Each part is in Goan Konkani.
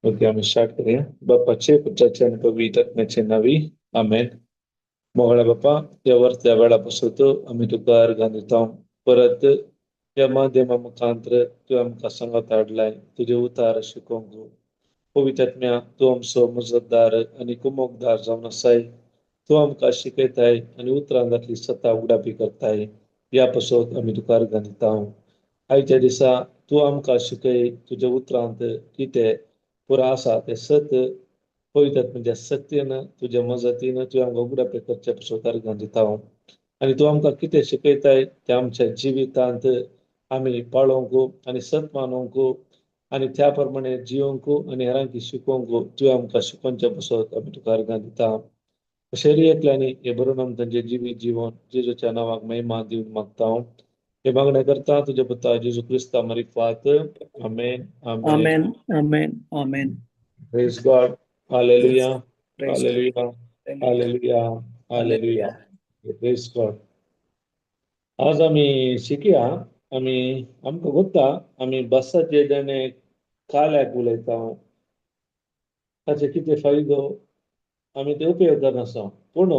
ओके, आमी स्टार्ट करूया. बाप्पाचे, पुत्राचे आनी पवित्र आत्म्याचे नावी, आमेन. मोगळ्या बाप्पा, ह्या वरत्या वेळा पासून आमी तुका अर्गां दिता. परत ह्या माध्यमा मुखांत्र तुवें आमकां सांगात हाडलाय तुजें उतार शिकोवंक. पवित्र आत्म्या, तूं आमचो मजतदार आनी कुमोकदार जावन आसाय. तूं आमकां शिकयताय आनी उतरांतली सत्ता उगडापी करताय. ह्या पासत आमी तुका अर्गां दिता. आयच्या दिसा तूं आमकां शिकय तुज्या उतरांत कितें पुरा आसा तें सत. पवित्र आत्म्याच्या शक्तीन, तुज्या मजतीन तुवें आमकां उगडापे करचे पासत अर्गां दिता. आनी तूं आमकां कितें शिकयताय तें आमच्या जिवितांत आमी पाळोवंक आनी सत मानूंक आनी त्या प्रमाणे जियोंक आनी हेरांक शिकोवंक तुवें आमकां शिकोवच्या पासत आमी तुका अर्गां दिता. अशें एकल्यानी हे बरोवन आमी तांचें जिवीत जिवन जेजूच्या नांवाक महिमा दिवन मागता. हे मागणें करता तुज्या पुता जेजू क्रिस्ता मारिफात. आमेन, आमेन. Amen. Amen. Amen. Praise God. Hallelujah. Praise God. Hallelujah. Hallelujah. Hallelujah. Praise God. आज आमी शिकया. आमी आमकां गोत्ता आमी बसाचे देणे काल्याक उलयता, ताचे कितें फायदो आमी ते उपयोग करनासा. पूण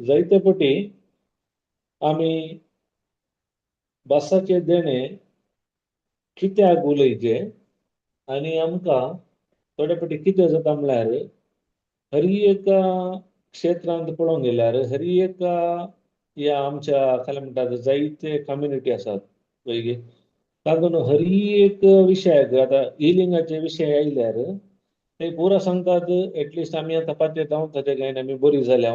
जायते पटी आमी बसाचे देणे कित्याक उलयचे आनी आमकां थोडे फावटी कितें जाता म्हळ्यार हर एका क्षेत्रांत पळोवंक गेल्यार हर एका ह्या आमच्या काय म्हणटात जायते कम्युनिटी आसात पळय, तातूंत हर एक विशयाक आतां हिलिंगाचे विशय आयल्यार ते पुरा सांगतात एटलिस्ट आमी आतां पातयेता ताच्या गायन आमी बरी जाल्या.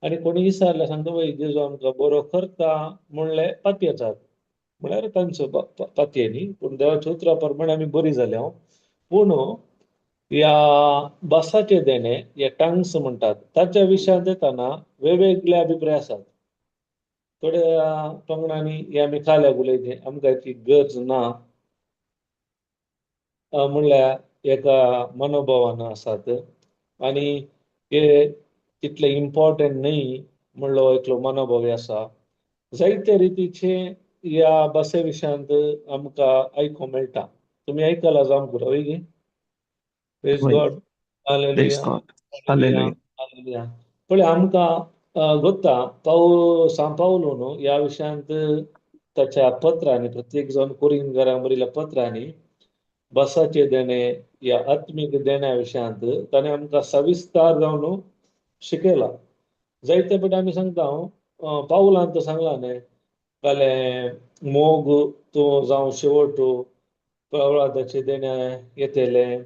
आनी कोणी विचारल्यार सांगता वय जेजू आमकां बरो करता म्हणलें पातयेतात, म्हळ्यार तांचो पातये न्ही, पूण देवाच्या उतरा प्रमाणे आमी बरी जाल्या. पूण ह्या बसाचे देणे, ह्या टंग्स म्हणटात ताच्या विशयांत येताना वेगवेगळे अभिप्राय आसात. थोड्या पंगडांनी हे आमी काल्याक उलयते, आमकां ती गरज ना म्हणल्यार एका मनोभावान आसात आनी हे तितले इम्पॉर्टंट न्ही म्हणलो एकलो मनोभाव आसा. जायते रितीचे ह्या बसे विशयांत आमकां आयकूंक मेळटा. तुमी आयकलां जावंक पुरो वय गी? Praise God. Praise hallelujah. God. Hallelujah. Hallelujah. Hallelujah. पळय आमकां गोत्ता सांव पावलो न्हू ह्या विशयांत ताच्या पत्रांनी, प्रत्येक जावन कोरिंगरांक बरयल्ल्या पत्रांनी बसाचे देणे ह्या आत्मीक देण्या विशयांत ताणें आमकां सविस्तार जावन शिकयला. जायते फावटी आमी सांगता पावलान सांगला न्ही कालें मोग तूं जावं शेवट प्रवळादाचे देणें येतलें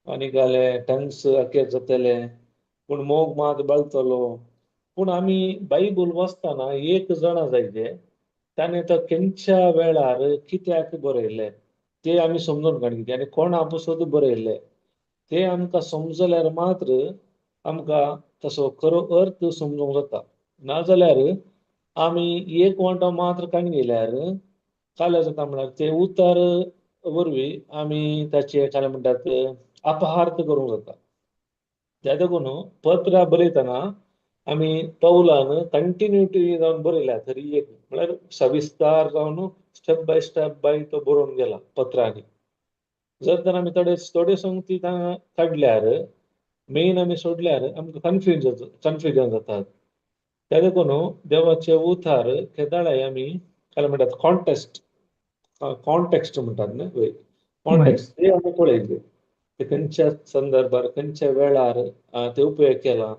आनी कालें टंग्स अखेर जातलें, पूण मोग मात बाळतलो. पूण आमी बायबल वाचतना एक जाणा जायचे ताणें तो खंयच्या वेळार कित्याक बरयलें ते आमी समजून काडचे आनी कोणा पासत बरयलें ते आमकां समजल्यार मात्र आमकां तसो खरो अर्थ समजूंक जाता. नाजाल्यार आमी एक वांटो मात्र काडून गेल्यार काल्या जाता, म्हळ्यार ते उतर वरवीं आमी ताचे काय म्हणटात अपहार्थ करूंक जाता. त्या देखून पत्रां बरयतना आमी पावलान कंटिन्युटी जावन बरयल्या तरी एक म्हळ्यार सविस्तार जावन स्टेप बाय स्टेप बाय तो बरोवन गेला पत्रांनी. जर तर आमी थोडे थोडे संगती काडल्यार मेन आमी सोडल्यार आमकां कन्फ्युजन जातात. त्या देखून देवाचे उतार केदाळाय आमी काय म्हणटात कॉन्टेक्स्ट, कॉन्टेक्स्ट म्हणटात न्हय वय, कॉन्टेक्स्ट ते आमी पळयले ते खंयच्या संदर्भार खंयच्या वेळार ते उपयोग केला,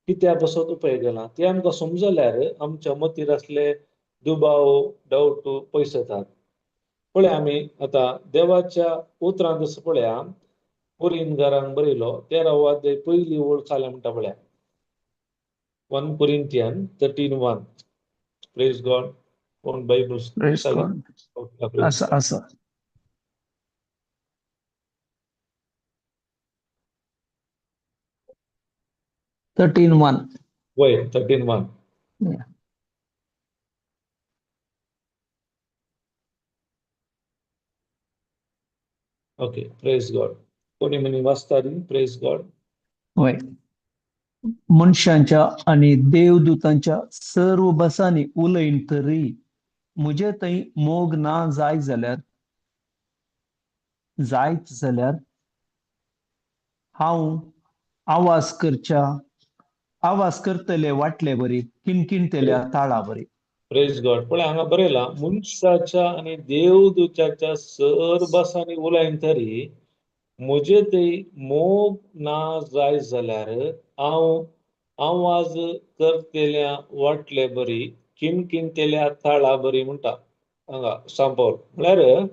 कित्या पासत उपयोग केला ते आमकां समजल्यार आमच्या मतीर आसले दुबाव डावट पयस जातात. पळय आमी आतां देवाच्या उतरांत जसो पळया कोरिंथकारांक बरयलो 13 अध्याय पयली ओळ खाल्या म्हणटा पळया, 1 Corinthian 13:1. Praise God. कोण बायबल? Praise God. आसा आसा. 13:1. वय, 13:1. ओके, प्रेज गॉड. कोणी म्हणी वाचता? Praise God. वय. मनशांच्या आनी देवदूतांच्या सर्व भासांनी उलयन तरी म्हजे थंय मोग ना जाय जाल्यार, जायत जाल्यार, हांव आवाज करतले वाटले बरी किणकिणतेल्या ताळा बरी. प्रेज गॉड. पळय, हांगा बरयला, मनशाच्या आनी देवदूताच्या सर भासांनी उलयन तरी म्हजे थंय मोग ना जाय जाल्यार हांव आवाज करतेल्या वाटले बरी किणकिणतेल्या ताळा बरी म्हणटा हांगा सांपावल. म्हळ्यार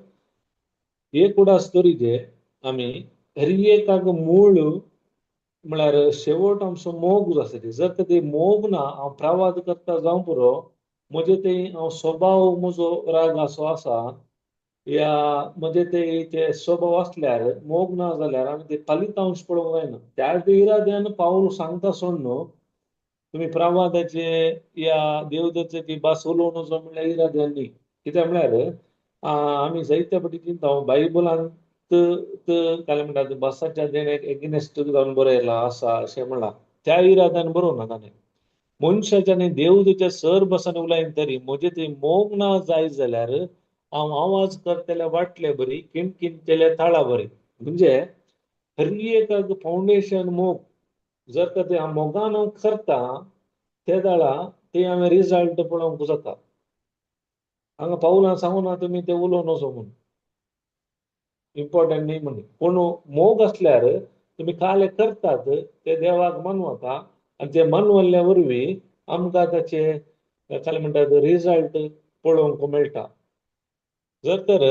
एक उडास तरी जे आमी हर एकाक मूळ म्हळ्यार शेवट आमचो मोग आसा. जर तर ते मोग ना, हांव प्रवाद करता जावं पुरो, म्हजे ते हांव स्वभाव म्हजो रागाचो आसा या म्हजे ते ते स्वभाव आसल्यार, मोग ना जाल्यार आमी ते फलितांश पळोवंक जायना. त्या इराद्यान पावल सांगता सोड न्हू, तुमी प्रवादाचे या देवदत्ताची भास उलोवं नजो म्हणल्यार इराद्यान न्ही. कित्याक म्हळ्यार आमी जायत्या फावटी चिंता, बायबलांत काय म्हणटात, भासाच्या देण्याक एगेन्स्ट जावन बरयलां आसा अशें म्हणलां. त्या इराद्यान बरोवना ताणें. मनशाच्या आनी देवदूच्या सर भासांनी उलयन तरी म्हजे थंय मोग ना जाय जाल्यार हांव आवाज करतल्या वाटले बरी किणकिणतेल्या ताळा बरी. म्हणजे हर एक फावंडेशन मोग. जर तर ते हांव मोगान हांव करता ते वेळा ते हांवें रिजल्ट पळोवंक जाता. हांगा पावलां सांगूना तुमी ते उलोवं नजो म्हूण, इम्पॉर्टंट न्ही म्हूण. पूण मोग आसल्यार तुमी काले करतात ते देवाक मनवता आनी ते मनवल्ल्या वरवीं आमकां ताचे काय म्हणटात रिजल्ट पळोवंक मेळटा. जर तर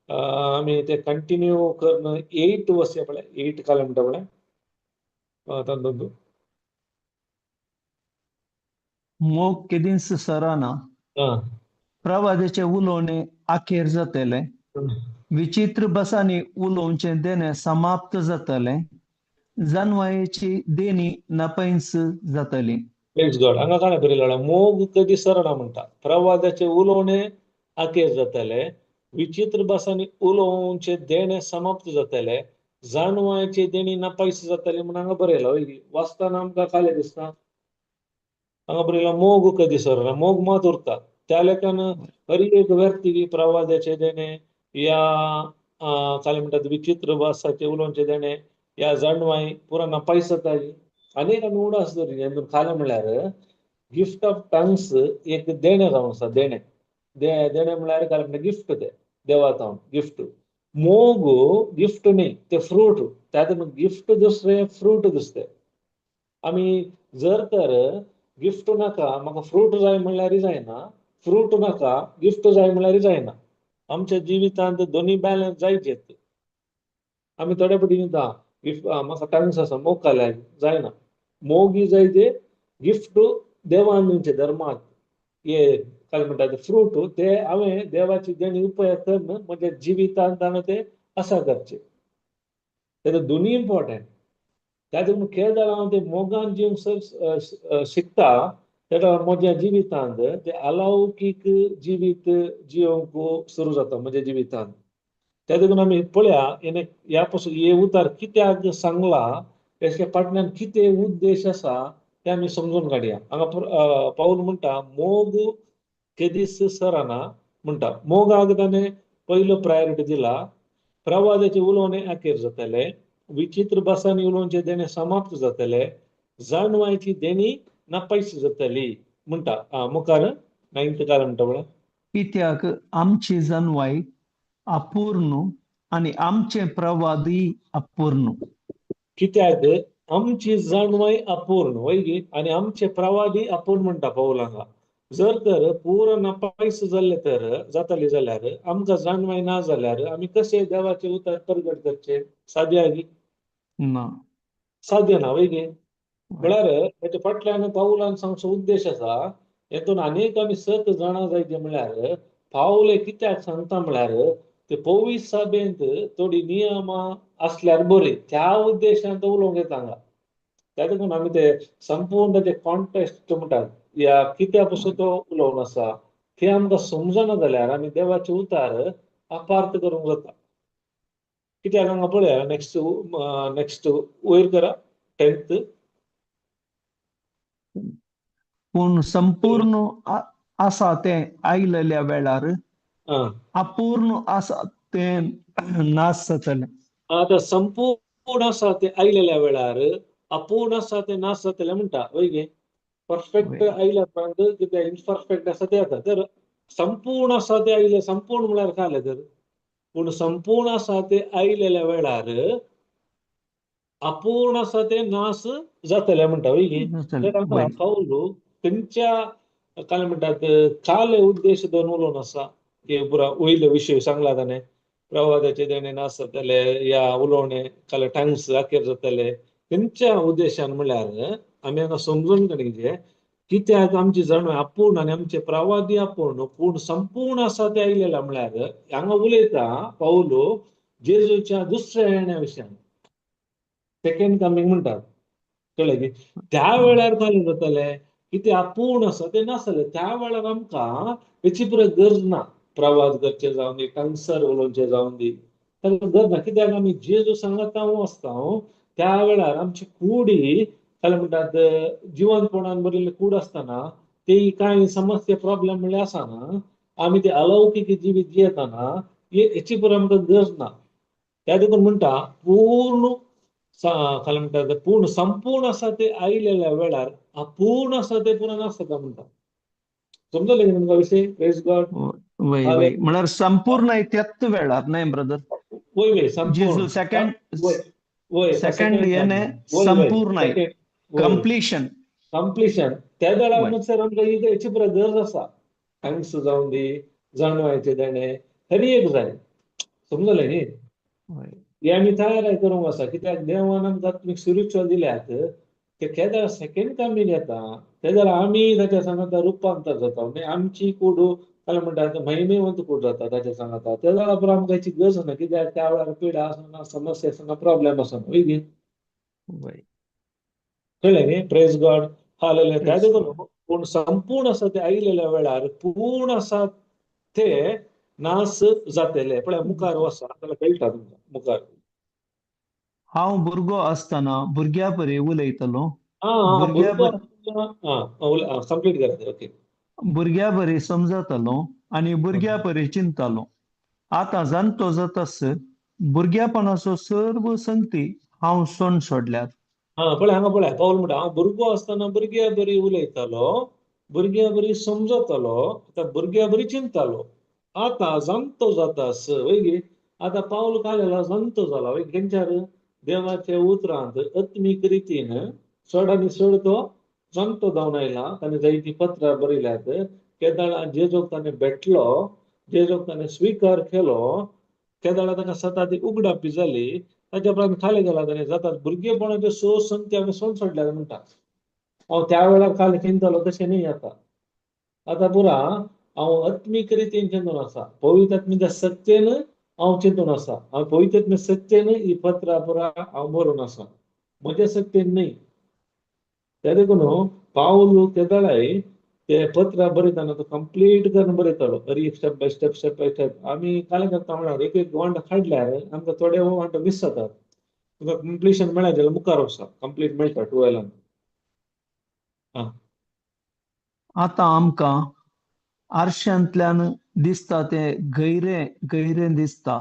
आमी ते कंटिन्यू करून 8 वर्स पळय, 8 काल म्हणटा पळय तातूंत. मोग केदींच सरना. प्रवादाचें उलोवणें अखेर जातलें, विचित्र भासांनी उलोवचें देणें समाप्त जातलें, जानवायेची देणी नपैंस जातली. प्रेज गॉड. हांगा काय बरयला, मोग कधी सरना म्हणटा, प्रवादाचें उलोवणें अखेर जातलें, विचित्र भासांनी उलोवचें देणें समाप्त जातलें, जाणवायचे देणी नपायस जातले म्हूण हांगा बरयला. हय, वाचतना आमकां कालें दिसता. हांगा बरयला मोग कधी सरना, मोग मात उरता. त्या लेखान हर एक व्यक्ती प्रवादाचे देणें या काय म्हणटात विचित्र भासाचे उलोवचें देणें या जाणवाय पुरा नपायस जाता. अनेक आमी उडास दवरी हातूंत. खालें म्हळ्यार गिफ्ट ऑफ टंग्स एक देणें जावन आसा. देणें देणें म्हळ्यार काय म्हणटा, गिफ्ट, ते देवा जावन गिफ्ट. मोग गिफ्ट न्ही, ते फ्रूट. त्या गिफ्ट दुसरें, फ्रूट दुसरें. आमी जर तर गिफ्ट नाका, म्हाका फ्रूट जाय म्हणल्यार जायना, फ्रूट नाका गिफ्ट जाय म्हणल्यार जायना. आमच्या जिवितांत दोनी बॅलन्स जायचे. आमी थोड्या फावटी दिता गिफ्ट, म्हाका टंग्स आसा, मोग काल्यार जायना. मोगी जाय ते गिफ्ट देवान दिवचे धर्मात हे काय म्हणटा फ्रूट, ते हांवें देवाची देणी उपयोग करून म्हज्या जिवितांत हांवें ते आसा करचे. ते दोनी इम्पॉर्टंट. त्या खेळ जाल्यार हांव ते मोगान जिवंक शिकता, तेका म्हज्या जिवितांत ते अलौकीक जिवीत जिवंक सुरू जाता म्हज्या जिवितांत. त्या देखून आमी पळया, हेणे ह्या पासून हे उतार कित्याक सांगला, तेच्या फाटल्यान कितें उद्देश आसा ते आमी समजून काडया. हांगा पावल म्हणटा मोग केदीच सरना म्हणटा. मोगाक ताणें पयलो प्रायोरिटी दिला. प्रवादाचें उलोवणें अखेर जातलें, विचित्र भासांनी उलोवचें देणें समाप्त जातलें, जाणवायची देणी नपायस जातली म्हणटा. मुखार नायन्थ काल म्हणटा पळय. कित्याक आमची जानवाय अपूर्ण आनी आमचे प्रवादय अपूर्ण. कित्याक आमची जाणवाय अपूर्ण वय आनी आमचे प्रवादी अपूर्ण म्हणटा पावल हांगा. जर तर पुरो नपायस जाल्ले तर जाताली जाल्यार, आमकां जाणवाय ना जाल्यार आमी कशें देवाचें उतर परगट करचें? साद्य ना. साद्य ना वय गे. म्हळ्यार तेच्या फाटल्यान पावलान सांगचो उद्देश आसा, हेतून अनेक आमी सत जाणा जायचे. म्हळ्यार पावले कित्याक सांगता म्हळ्यार ते पवित्र सभेंत थोडी नियमां आसल्यार बरी, त्या उद्देशान तो उलोवंक येता हांगा. त्या देखून आमी ते संपूर्ण जे कॉन्टेक्स्ट म्हणटात या कित्या पसून तो उलोवन आसा ते आमकां समजना जाल्यार आमी देवाचे उतार अपार्थ करूंक जाता. कित्याक हांगा पळया, नेक्स्ट नेक्स्ट वयर करा, 10th. पूण संपूर्ण आसा तें आयलेल्या वेळार अपूर्ण आसा तें नाश जातलें. आतां संपूर्ण आसा तें आयलेल्या वेळार अपूर्ण आसा तें नाश जातलें म्हणटा, वय गे? परफेक्ट आयल्या उपरांत कितें इनपरफेक्ट आसा तें जाता. तर संपूर्ण आसा तें आयलें, संपूर्ण म्हळ्यार काय जालें तर? पूण संपूर्ण आसा तें आयलेल्या वेळार अपूर्ण आसा तें नाश जातलें म्हणटा, वय गे? तर हांगा पावलो खंयच्या काय म्हणटात काले उद्देश धरून उलोवन आसा की पुरा वयले विशय सांगला ताणें, प्रवादाचे देणे नाश जातले या उलोवणे काले टायम्स अखेर जातले, खंयच्या उद्देशान म्हळ्यार आमी हांगा समजून काडीजे कित्याक आमची जाणव आपूर्ण आनी आमचे प्रवादी आपूर्ण, पूण संपूर्ण आसा ते आयलेला म्हळ्यार हांगा उलयता पावलो जेजूच्या दुसऱ्या येण्या विशयान, सेकंड कमींग म्हणटात, कळ्ळें की? त्या वेळार काय जातलें कितें आपूर्ण आसा तें नासलें. त्या वेळार आमकां हेची पुरो गरज ना, प्रवास करचे जावन दी, टंगसर उलोवचें जावन दी, ताका गरज ना. कित्याक आमी जेजू सांगाता आसता त्या वेळार आमची कुडी काय म्हणटात जिवंतपणान भरिल्ली कूड आसतना ती कांय समस्या प्रॉब्लेम म्हणल्यार आसना, आमी ते अलौकीक जिवीत जियेतना हेची पुरो आमकां गरज ना. त्या देखून म्हणटा पूर्ण काय म्हणटात पूर्ण संपूर्ण आसा ते आयलेल्या वेळार अपूर्ण आसा ते पुरो नासता म्हणटा. समजलें की तुमकां विशय? Praise God. वय वय, म्हळ्यार संपूर्ण त्याच वेळार न्हय ब्रदर? वय वय, संपूर्ण. जेजू सेकंड वय वय, सेकंड येणे संपूर्ण कंप्लिशन. कंप्लिशन त्या वेळार म्हणसर आमकां हेची पुरो गरज आसा, thanks जावन दी, जाणवायचे देणे हर एक जाय, समजलें न्ही? हे आमी तयार करूंक आसा कित्याक देवान आमकां आत्मीक स्पिरिच्युअल दिल्यात ते केदार सेकंड कमींग येता तेन्ना आमी ताच्या सांगाता रुपांतर जाता, मागीर आमची कूड काय म्हणटा महिमेवंत कूड जाता ताच्या सांगाता. त्या वेळार पुरो आमकां हेची गरज आसना कित्याक त्या वेळार पिडा आसना, समस्या आसना, प्रॉब्लेम आसना, वय गे? कळ्ळें न्ही? Praise God, hallelujah. त्या देखून पूण संपूर्ण आसा ते आयलेल्या वेळार पूर्ण आसा ते नाश जातले. पळय मुखार वसा जाल्यार कळटा तुमकां मुखार. हांव भुरगो आसतना भुरग्या परी उलयतलो, कंप्लीट करा. ओके. भुरग्या बरी समजतलो आनी भुरग्या परी चिंततालो. आतां जाणटो जातास भुरग्यापणाचो सर्व संगती हांव सोण सोडल्यात. हा पळय हांगा पळय पावल म्हणटा हांव भुरगो आसतना भुरग्या बरी उलयतालो, भुरग्या बरी समजतालो, आतां भुरग्या बरी चिंततालो, आतां जाणटो जातास, वय गे? आतां पावल कालेला जाणटो जाला, वय? खंयच्यार देवाच्या उतरांत आत्मीक रितीन चड आनी चड तो जाणटो जावन आयला. ताणें जायतीं पत्रां बरयल्यात. केदाळा जेजूक ताणें भेटलो, जेजूक ताणें स्विकार केलो, केदाळा ताका सता ती उगडापी जाली, ताच्या उपरांत खाली गेला ताणें जातात भुरगेपणाच्यो सो संगती हांवें सोड सोडल्यात म्हणटा. हांव त्या वेळार खाली चिंततालो तशें न्ही आतां, आतां पुरा हांव आत्मीक रितीन चिंतून आसा, पवित्र आत्म्याच्या सत्तेन हांव चिंतून आसा, हांव पवित्र आत्म्या सत्तेन ही पत्रां पुरा हांव बरोवन आसा, म्हज्या सत्तेन न्हय. त्या देखून पावल केदाळाय ते पत्रां बरयतना तो कंप्लीट करून बरयतालो, हर एक step by step, step by step. आमी कालें करता म्हळ्यार एक एक वांट काडल्यार आमकां थोडे वांट मिस जातात. तुका कंप्लिशन मेळ्ळें जाल्यार मुखार वचा, कंप्लीट मेळटा 12. आतां आमकां आरशांतल्यान दिसता तें गैरे गैरे दिसता,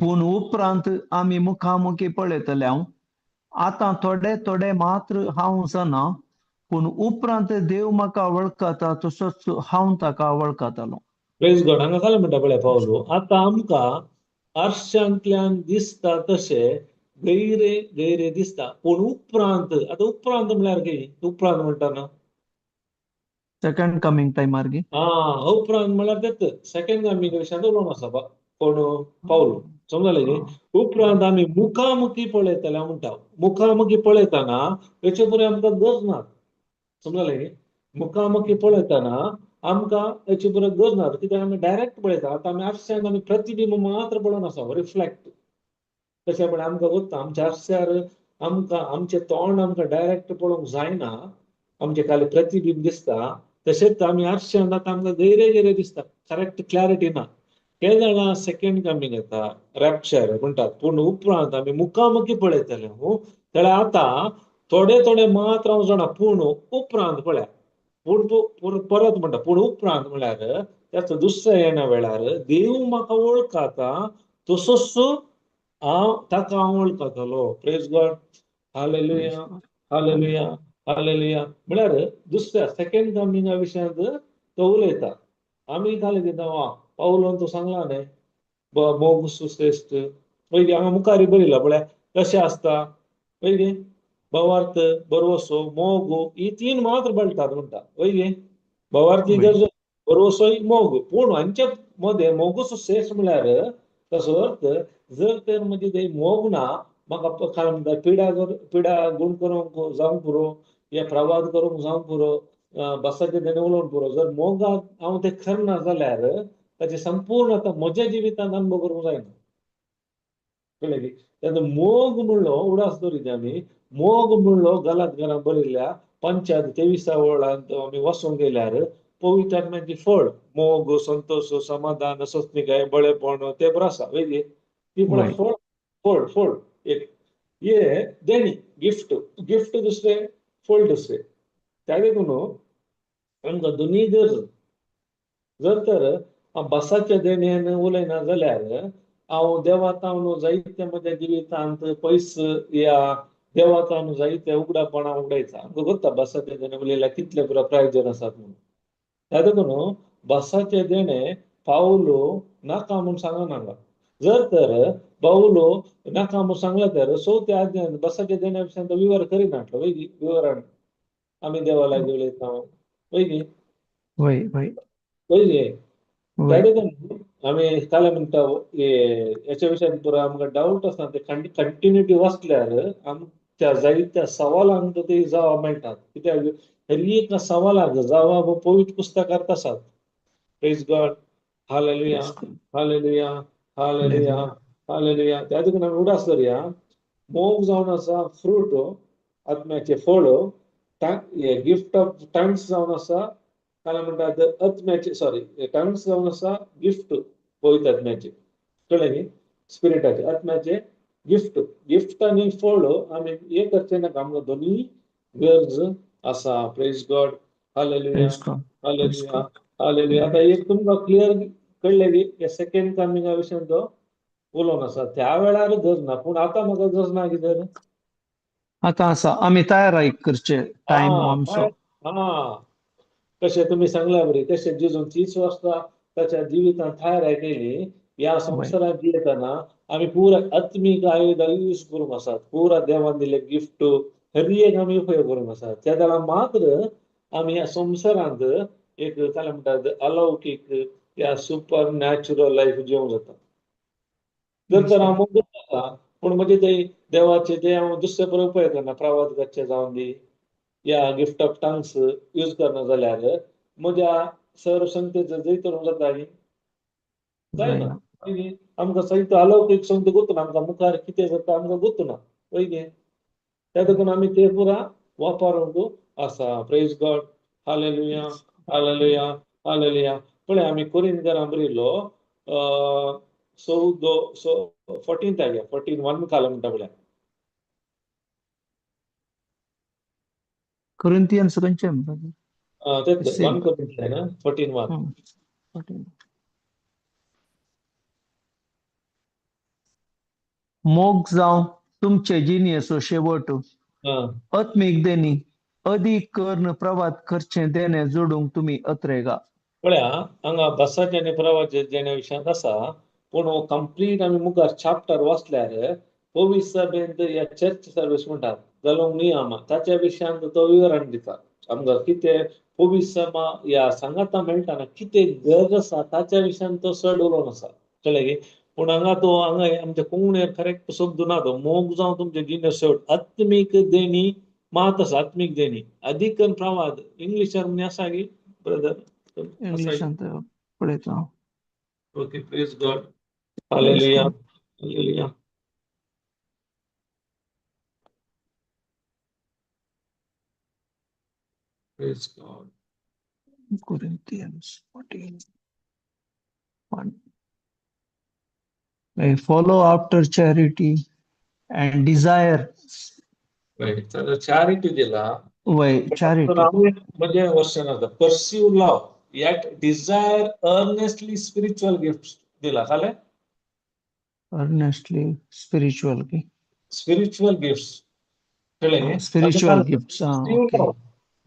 पूण उपरांत आमी मुखामुखी पळयतले. हांव आतां थोडे थोडे मात्र हांव जाणा, पूण उपरांत देव म्हाका वळखता तसोच हांव ताका वळखतलो. प्रेज गॉड. हांगा काय म्हणटा पळय पावलो, आतां आमकां आरशांतल्यान दिसता तशें गैरे गैरे दिसता, पूण उपरांत, आतां उपरांत म्हळ्यार कितें? उपरांत म्हणटा ना सेकंड कमींग टायमार गे? हा, उपरांत म्हळ्यार तेत सेकंड कमींग विशयांत उलोवन आसा कोण पावलो, समजलें न्ही? उपरांत आमी मुखामुखी पळयतले म्हणटा. मुखामुखी पळयतना हेचे पुरो आमकां गरज ना, समजलें न्ही? मुखामुखी पळयतना आमकां हेचे पुरो गरज ना, कित्याक आमी डायरेक्ट पळयता. आतां आमी आरशान आमी प्रतिबिंब मात्र पळोवन आसा, रिफ्लेक्ट. तशें पण आमकां उरता आमच्या आरश्यार आमकां आमचें तोंड आमकां डायरेक्ट पळोवंक जायना, आमचें खाली प्रतिबिंब दिसता, तशेंच आमी आरशांत आतां आमकां गैरे गैरे दिसता, करेक्ट क्लॅरिटी ना. केदळा सेकेंड कमींग येता, रॅप्चर म्हणटात, पूण उपरांत आमी मुखामुखी पळयतले. हो जाल्यार आतां थोडे थोडे मात्र हांव जाणा, पूण उपरांत पळया, पूण परत म्हणटा, पूण उपरांत म्हळ्यार त्याचो दुसऱ्या येण्या वेळार देव म्हाका वळखता तसोच हांव ताका हांव वळखतलो. Praise God, hallelujah, hallelujah, hallelujah. म्हळ्यार दुसऱ्या सेकेंड कमिंगा विशयांत तो उलयता. आमी खाली दिता वा पावलोन तो सांगला न्ही, मोग सुश्रेश्ठ वयगी हांगा मुखार बरयला पळया कशें आसता वयगी, भावार्थ, भरवसो, मोग, ही तीन मात्र बळटात म्हणटा वयगी. भावार्थी गरज, भरवसोय, मोग, पूण हांच्या मदें मोगूच श्रेश्ठ म्हळ्यार तसो अर्थ जर तर म्हजे ते मोग ना, म्हाका काय म्हणटा पिडा पिडा गुण करूंक जावंक पुरो, या प्रवाद करूंक जावंक पुरो, बसाचें देणें उलोवंक पुरो, जर मोगाक हांव तें करना जाल्यार ताचें संपूर्ण आतां म्हज्या जिवितांत अनुभव करूंक जायना. कळ्ळें की? तेन्ना मोग म्हणलो उडास दवरीत आमी, मोग म्हणलो गलात घरां बरयल्ल्या पंचायत 23 वळांत आमी वचूंक गेल्यार पवित्र आत्म्याची फळ मोग, संतोष, समाधान, सोंसणीकाय, बळेपण ते बरें आसा वयगी. ती फळां फळ फळ फळ एक हे देणी गिफ्ट, गिफ्ट दुसरें, फळ दुसरें. त्या देखून आमकां दोनूय गरज. जर तर हांव बसाच्या देणेन उलयना जाल्यार हांव देवाक जायते म्हज्या जिवितांत पयस या देवाक जायते उगडापणां उगडायता. आमकां गोत्ता बसाचें देणें उलयल्यार कितले पुरो प्रायोजन आसात म्हणून. त्या देखून बसाचें देणें पावलो नाका म्हूण सांगना हांगा. जर तर पावलो नाका म्हूण सांगलें तर चवथ्या अध्यायांत बसाच्या देण्या विशयान तो विवर करिनासलो वयगी. विवरण आमी देवा लागीं उलयता वयगी, वय वय वयगी. त्या देखून आमी काल म्हणटा हेच्या विशयान पुरो आमकां डावट आसना, ते कंटिन्युटी वाचल्यार आमच्या जायत्या सवालांक ते जवाब मेळटात. कित्याक हर एका सवालाक जवाब पवित्र पुस्तकांत आसात. Praise God, hallelujah, hallelujah, hallelujah, hallelujah. त्या देखून आमी उडास धरया, मोग जावन आसा फ्रूट, आत्म्याचें फळ, गिफ्ट ऑफ टंग्स जावन आसा, काय म्हणटात आत्म्याचे, सॉरी टंग्स जावन आसा गिफ्ट पवित्र आत्म्याचे, कळ्ळें न्ही, स्पिरिटाचे, आत्म्याचे गिफ्ट. गिफ्ट आनी फळ आमी हे करचें नाका, आमकां दोनूय गरज आसा. Praise God, hallelujah, hallelujah, hallelujah. आतां एक तुमकां क्लियर कळ्ळें की सेकेंड कमिंगा विशयान तो उलोवन आसा. त्या वेळार गरज ना, पूण आतां म्हाका गरज ना कितें आतां आसा. आमी तयार करचे टायम आमचो. हा, कशें तुमी सांगला बरी, कशें जेजून 30 वर्सां ताच्या जिवितांत तयार केली. ह्या संवसारांत जियेतना आमी पुरा आत्मीक आयुधां यूज करूंक आसात, पुरा देवान दिल्ले गिफ्ट हर एक आमी उपयोग करूंक आसात. त्या वेळार मात्र आमी ह्या संवसारांत एक काय म्हणटात अलौकीक या सुपर नॅचरल लायफ जिवंक जाता. जर तर हांव मोग आसा पूण म्हजे ते देवाचे ते हांव दुसरे बरोबर उपयोग करना, प्रवाद करचे जावन दी या गिफ्ट ऑफ टंग्स यूज करना जाल्यार म्हज्या सर्व संगतेचो जैत जाता जायना. आमकां सहित अलौकीक संगत गोत्तना, आमकां मुखार कितें जाता आमकां गोत्तना वयगे. त्या देखून आमी ते पुरा वापरूंक आसा. Praise God, hallelujah, hallelujah, hallelujah. पळय आमी कोरिंथां बरयल्लो 14 आग्या 14:1 काल म्हणटा पळय. कोरिंथियन्स खंयचे? तेच 1 कोरिंथियन 14:1. मोग जावं तुमचे जिणेचो शेवट, आत्मीक देणी अदीक कर्ण प्रवाद करचें देणें जोडूंक तुमी अत्रेगा. पळया हांगा बसाचे आनी प्रवाचे देण्या विशयांत आसा, पूण कंप्लीट आमी मुखार चॅप्टर वाचल्यार पवित्र सभेंत या चर्च सर्वीस म्हणटात घालूंक नियम, ताच्या विशयांत तो विवरण दिता आमकां कितें पवित्र सभा ह्या सांगाता मेळटाना कितें गरज आसा ताच्या विशयांत तो चड उलोवन आसा. कळ्ळें की? पूण हांगा तो हांगा आमच्या कोंकणीर करेक्ट शब्द ना तो मोग जावं तुमचे जिणे शेवट आत्मीक देणी मात आसा, आत्मीक देणी अदीक प्रवाद इंग्लिशान म्हणी आसा की ब्रदर? इंग्लिशांत पळयता. Okay, praise God, hallelujah, hallelujah. Praise God. Corinthians 14:1. I follow after charity and desire. Right, तर चॅरिटी दिला. वय, चॅरिटी. म्हणजे वर्षन आता pursue love yet desire earnestly spiritual gift दिला खाले. अर्नेस्टली स्पिरिच्युअल की स्पिरिच्युअल गिफ्ट्स कळ्ळें? Spiritual gifts, okay.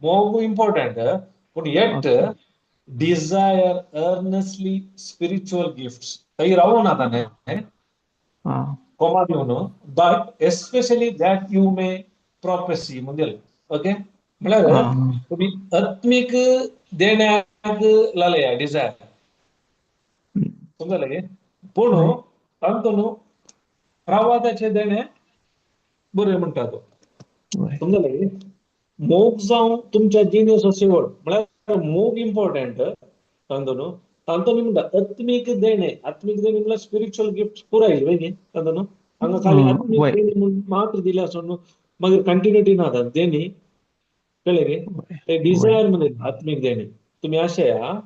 मोग इम्पॉर्टंट, पूण yet okay desire earnestly spiritual gifts थंय रावना ताणें कोमा दिवन, but especially that you may prophesy म्हणजे, ओके, म्हळ्यार तुमी आत्मीक देण्याक लालया डिझायर, समजलें गे? पूण तांतून प्रवादाचे देणे बरें म्हणटा तो, समजलें गे? मोग जावं तुमच्या जिणेचो शेवट, म्हळ्यार मोग इम्पॉर्टंट तांतून. तांतून म्हणटा आत्मीक देणे, आत्मीक देणे म्हळ्यार स्पिरिच्युअल गिफ्ट पुराय न्हय तांतून. हांगा खाली आत्मीक देणे म्हूण मात्र दिले आसून मागीर कंटिन्युटी ना देणी, कळ्ळें गे? ते डिझायर म्हणजे आत्मीक देणे तुमी आशया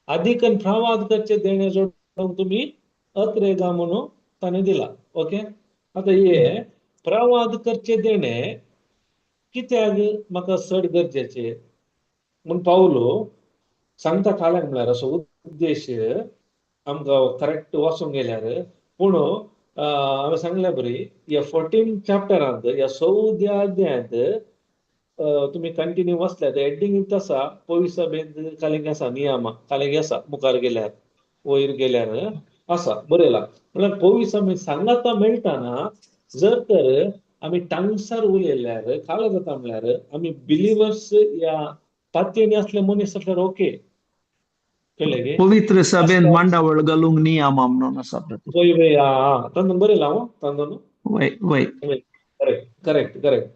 अधिकन प्रवाद करचे देणे जोडूंक तुमी अत्रेगा म्हणून ताणें दिला. ओके, आतां हे प्रवाद करचे देणे कित्याक म्हाका चड गरजेचे म्हूण पावलो सांगता खाल्याक, म्हळ्यार असो उद्देश आमकां करेक्ट वाचूंक गेल्यार. पूण हांवें सांगल्या बरी ह्या 14 चॅप्टरांत, ह्या 14 अध्यायांत तुमी कंटिन्यू वाचल्यार हेडींग आसा पयसा बेंद खालीं आसा, नियमा खालीं आसा, मुखार गेल्यार वयर गेल्यार आसा बरयला. म्हळ्यार पयस आमी सांगाता मेळटाना जर तर आमी टांगसार उलयल्यार काल जाता, म्हळ्यार आमी बिलिवर्स या तातयेनी असले मनीस असल्यार ओके, कळ्ळें गे? पवित्र सभेन मांडावळ घालूंक नियमा म्हणून आसा. वय वय, आं तांतून बरयला हांव तांतून. वय वय, करेक्ट करेक्ट करेक्ट,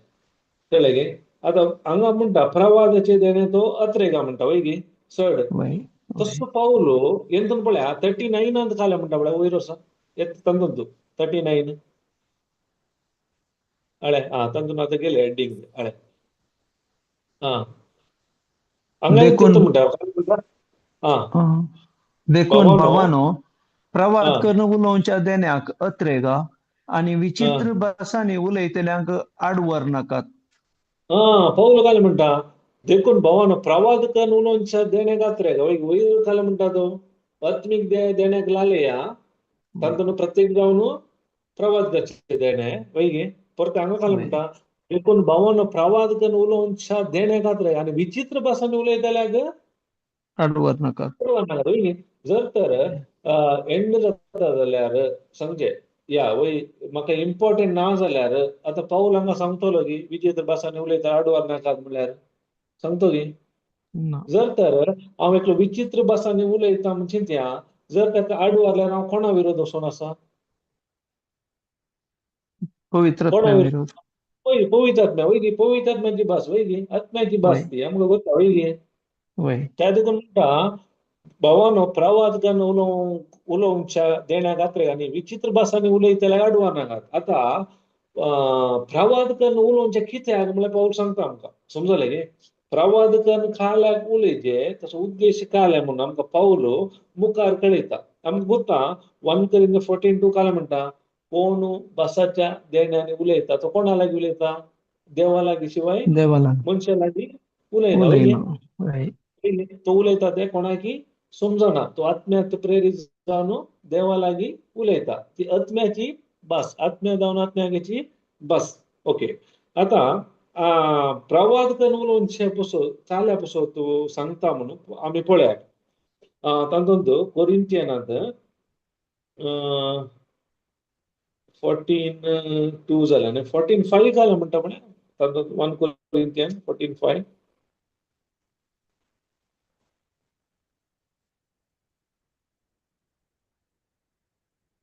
कळ्ळें गे? आतां हांगा म्हणटा प्रवादाचे देणे तो अत्रेगा म्हणटा, वय गे चड तसो पावलो ಎಂತಂದು ಪळया 39 ಅಂತ ಕಾಲ म्हणटा, पळय वयर आसा येता तांतून 39 हळे, आं तांतून आतां गेले हेडींग हळे, आं हांगा देखून म्हणटा, आं देखून भावानो प्रवाद करून उलोवच्या देण्याक अत्रेगा आनी विचित्र भासांनी उलयतल्यांक आडवर नाकात. आं पावल काल म्हणटा देखून भावानो प्रवाद करून उलोवच्या देण्याक अत्रेगा, वयर वयर काल म्हणटा तो आत्मीक देण्याक लालया तांतून प्रत्येक जावन प्रवाद करचे देणे, वय गे? परत हांगा काल म्हणटा देखून भावानो प्रवाद करून उलोवच्या देण्याक अत्रेगा आनी विचित्र भासांनी उलयतल्याक आडवर नाकात. नाकात, वय गे? जर तर एंड जाता जाल्यार समजे या वय म्हाका इम्पॉर्टंट ना जाल्यार आतां पावल हांगा सांगतलो की विचित्र भासांनी उलयता आडवार नाकात म्हळ्यार सांगतो की जर तर हांव एकलो विचित्र भासांनी उलयता म्हण चिंतया, जर ताका आडवारल्यार हांव कोणा विरोध वचोन आसा? पवित्र विरोध. वय, पवित्र आत्म्या, वय गी? पवित्र आत्म्याची भास, वय गी? आत्म्याची भास ती आमकां गोता, वय गी? त्या देखून म्हणटा भावानो प्रवाद करून उलोवच्या देण्याक अत्रेग आनी विचित्र भासांनी उलयतल्याक आडवार नाकात. आतां प्रवाद करून उलोवचें कित्याक म्हळ्यार पावल सांगता आमकां, समजलें गे? प्रवाद करून खाल्याक उलयचे तसो उद्देश काल्या म्हणून आमकां पावलो मुखार कळयता. आमकां गोता 1 Corinthians 14:2 काल्या म्हणटा कोण भासाच्या देण्याने उलयता तो कोणा लागीं उलयता? देवा लागीं शिवाय मनशा लागीं उलयना. तो उलयता ते कोणाकी समजना, तो आत्म्याक प्रेरीत जावन देवा लागीं उलयता, ती आत्म्याची भास, आत्म्या जावन आत्म्याची भास. ओके, आतां प्रवाद करून उलोवचे पसो चाल्या पसो तूं सांगता म्हणून आमी पळयात तातूंत कोरिंथियनांत 14:2 जालें आनी 14:5 जालें म्हणटा पळय, तातूंत 1 Corinthians 14:5.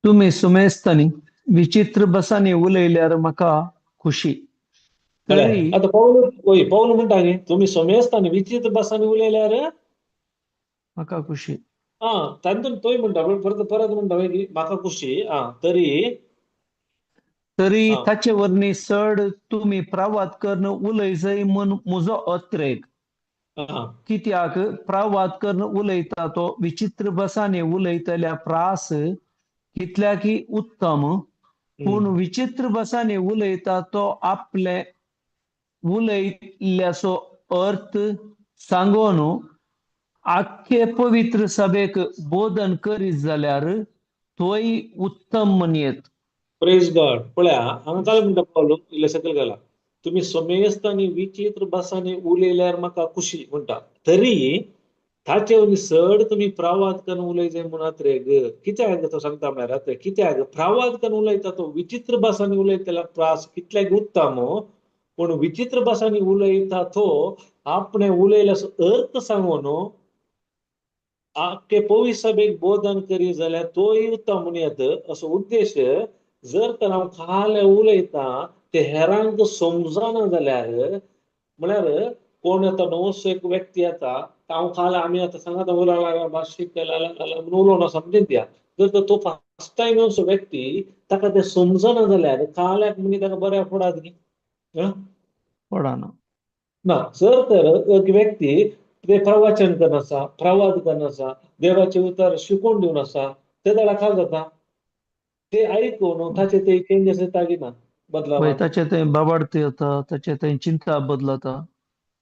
तुमी सुमेस्तांनी विचित्र भासांनी उलयल्यार म्हाका खुशी. आतां पावल, वय पावल म्हणटा न्ही तुमी समेस्तांनी विचित्र भासांनी उलयल्यार म्हाका खुशी. आं तातूंत तोय म्हणटा, परत परत म्हणटा की म्हाका खुशी. आं तरी तरी ताचे वरवीं चड तुमी प्रवाद करून उलयजय म्हूण म्हजो अत्रेग. कित्याक प्रवाद करून उलयता तो विचित्र भासांनी उलयतल्या प्रास कितल्याकी उत्तम, पूण विचित्र भासांनी उलयता तो आपले उलयल्ल्याचो अर्थ सांगून आख्खे पवित्र सभेक बोधन करीत जाल्यार तोय उत्तम म्हणयेत. प्रेज गॉड. पळया हांगा काय म्हणटा पावलो इल्लें सकयल घाला, तुमी समेस्त आनी विचित्र भासांनी उलयल्यार म्हाका खुशी म्हणटा, तरी ताचे वयली चड तुमी प्रवाद करून उलयजाय म्हूण रे ग. कित्याक तो सांगता म्हळ्यार रे, कित्याक प्रवाद करून उलयता तो विचित्र भासांनी उलयतल्या प्रास कितल्याक उत्तम, पूण विचित्र भासांनी उलयता तो आपणे उलयल्याचो अर्थ सांगून आख्खे पवित्र सभेक बोधन करी जाल्यार तोय उत्तम म्हणयत. असो उद्देश जर तर हांव खाले उलयता ते हेरांक समजना जाल्यार, म्हळ्यार कोण येता नवोसो एक व्यक्ती येता, हांव खाला आमी आतां सांगात उलोवंक भाशीक म्हणून उलोवना समजेन त्या, जर तर तो फर्स्ट टायम येवचो व्यक्ती ताका ते समजना जाल्यार खाल्याक म्हणजे ताका बऱ्या पडात न्ही, पडना ना. जर तर एक व्यक्ती ते प्रवचन करना आसा, प्रवाद करना आसा, देवाचे उतर शिकोवन दिवन आसा, ते जाल्यार खाल जाता ते आयकून ताचे ते चेंजेस येता की ना बदलाव, ताचे थंय बाबार्थ येता, ताचे थंय चिंता बदलता.